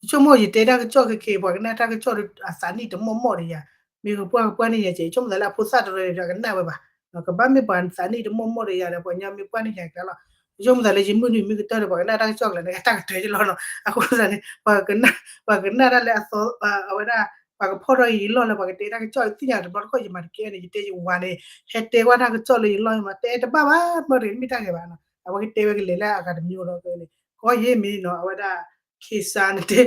ယဆိကမိၣ်ယတဲတၢ်ကစီၣ်ခဲက့ၤ ပှၤကနၣ်တၢ်ကစီၣ်အသးနံၣ်တမီၢ်မီၢ်ဒီးယၤ မ့ၢ်ကပှၢ်ကပှၢ်န့ၢ်ယၤကဲ ယဆိကမိၣ်သးလၢအဖိသၣ်တရၢန့ၣ်ဒီးကနၣ်ဝဲဘၣ် ကဘၣ်မ့ၢ်ပှၤသးနံၣ်တမီၢ်မီၢ်ဒီးယၤဒီး ပှၤကညီမ့ၢ်ပှၢ်န့ၢ်ယၤကျါလီၤ. ယဆိကမိၣ်သးလၢယမုၢ်နံၤမ့ၢ်ကတၢၢ်ဒီး ပှၤကနၣ်တၢ်ကစီၣ်ကျါန့ၣ် တၢ်ကတၢၢ်ယလီၤနီၤ. အဃိသတးန့ၣ် ပှၤကနၣ် ပှၤကနၣ်တၢ်လၢအသီ အဝဲဒၣ် ပှၤကဖီၣ်ထီၣ်ယလီၢ်လၢပှၤကတဲတၢ်ကစီၣ်သ့ၣ်ညါတဘျီတခီၣ် ယမၤတကဲန့ၣ် ယတဲယဝၤန့ၣ် ဟဲတဲကွၢ်တၢ်ကစီၣ်လၢယလီၢ်ယမၤ တဲတဘၣ်ဘၣ် မ့ၢ်တမ့ၢ်တၢ်ဂ့ၤဘၣ်နီၤ အဝဲကတဲဝဲကလဲၤလၢအဂၤတမံၤဒီးန့ၣ် ကီယဲမ့ၢ်နီၤ အဝဲဒၣ် ခ့စါနတဲ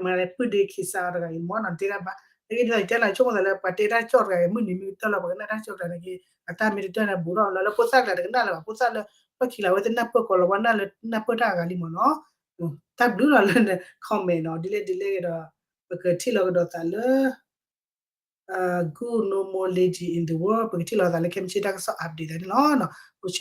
မ့ၢ်လၢပုၢ်ဒ့ခ့စါတဂၤအံၤမ့ၢ်နီၤ နတဲတၢ်ဘၣ် နက့ဒ်သိးယတဲလီၤ ဆိကမိၣ်သးလၢပှၤတဲတၢ်ကစီၣ်တဂၤအံၤ မုၢ်နံၤမ့ၢ်ကတၢၢ်လီၤ ပှၤကနၣ်တၢ်ကစီၣ်တဂၤန့ၣ်က့ အတၢ်မ့ၢ်တတၢၢ်န့ၣ် ဘူးထီၣ်လီၤလၢဖိသၣ်ကျါတကနၣ်လၢၤဘၣ် ဖိသၣ်လၢ လီၢ်ခံလၢအဝဲသ့ၣ်နၢ်ပၢၢ်ကီးလီၤ ပှၤနၢ်လၢနၢ်ပၢၢ်တၢ်အဂၤလံမ့ၢ်နီၤ တၢ်ဘျုးလီၤလၢန comment နီၤ ဒ်လဲၣ်ဒ်လဲၣ်ဂ့ၤဒီး ပကထံၣ်လီၤကဒီးသးလၢ Good No More Lady in the World ပကထံၣ်လီၤသးလၢခဲမုၢ်ဆ့ၣ်တၢ်ကစီၣ် update သးန့ၣ်လီၤ. အိၣ်ဆူ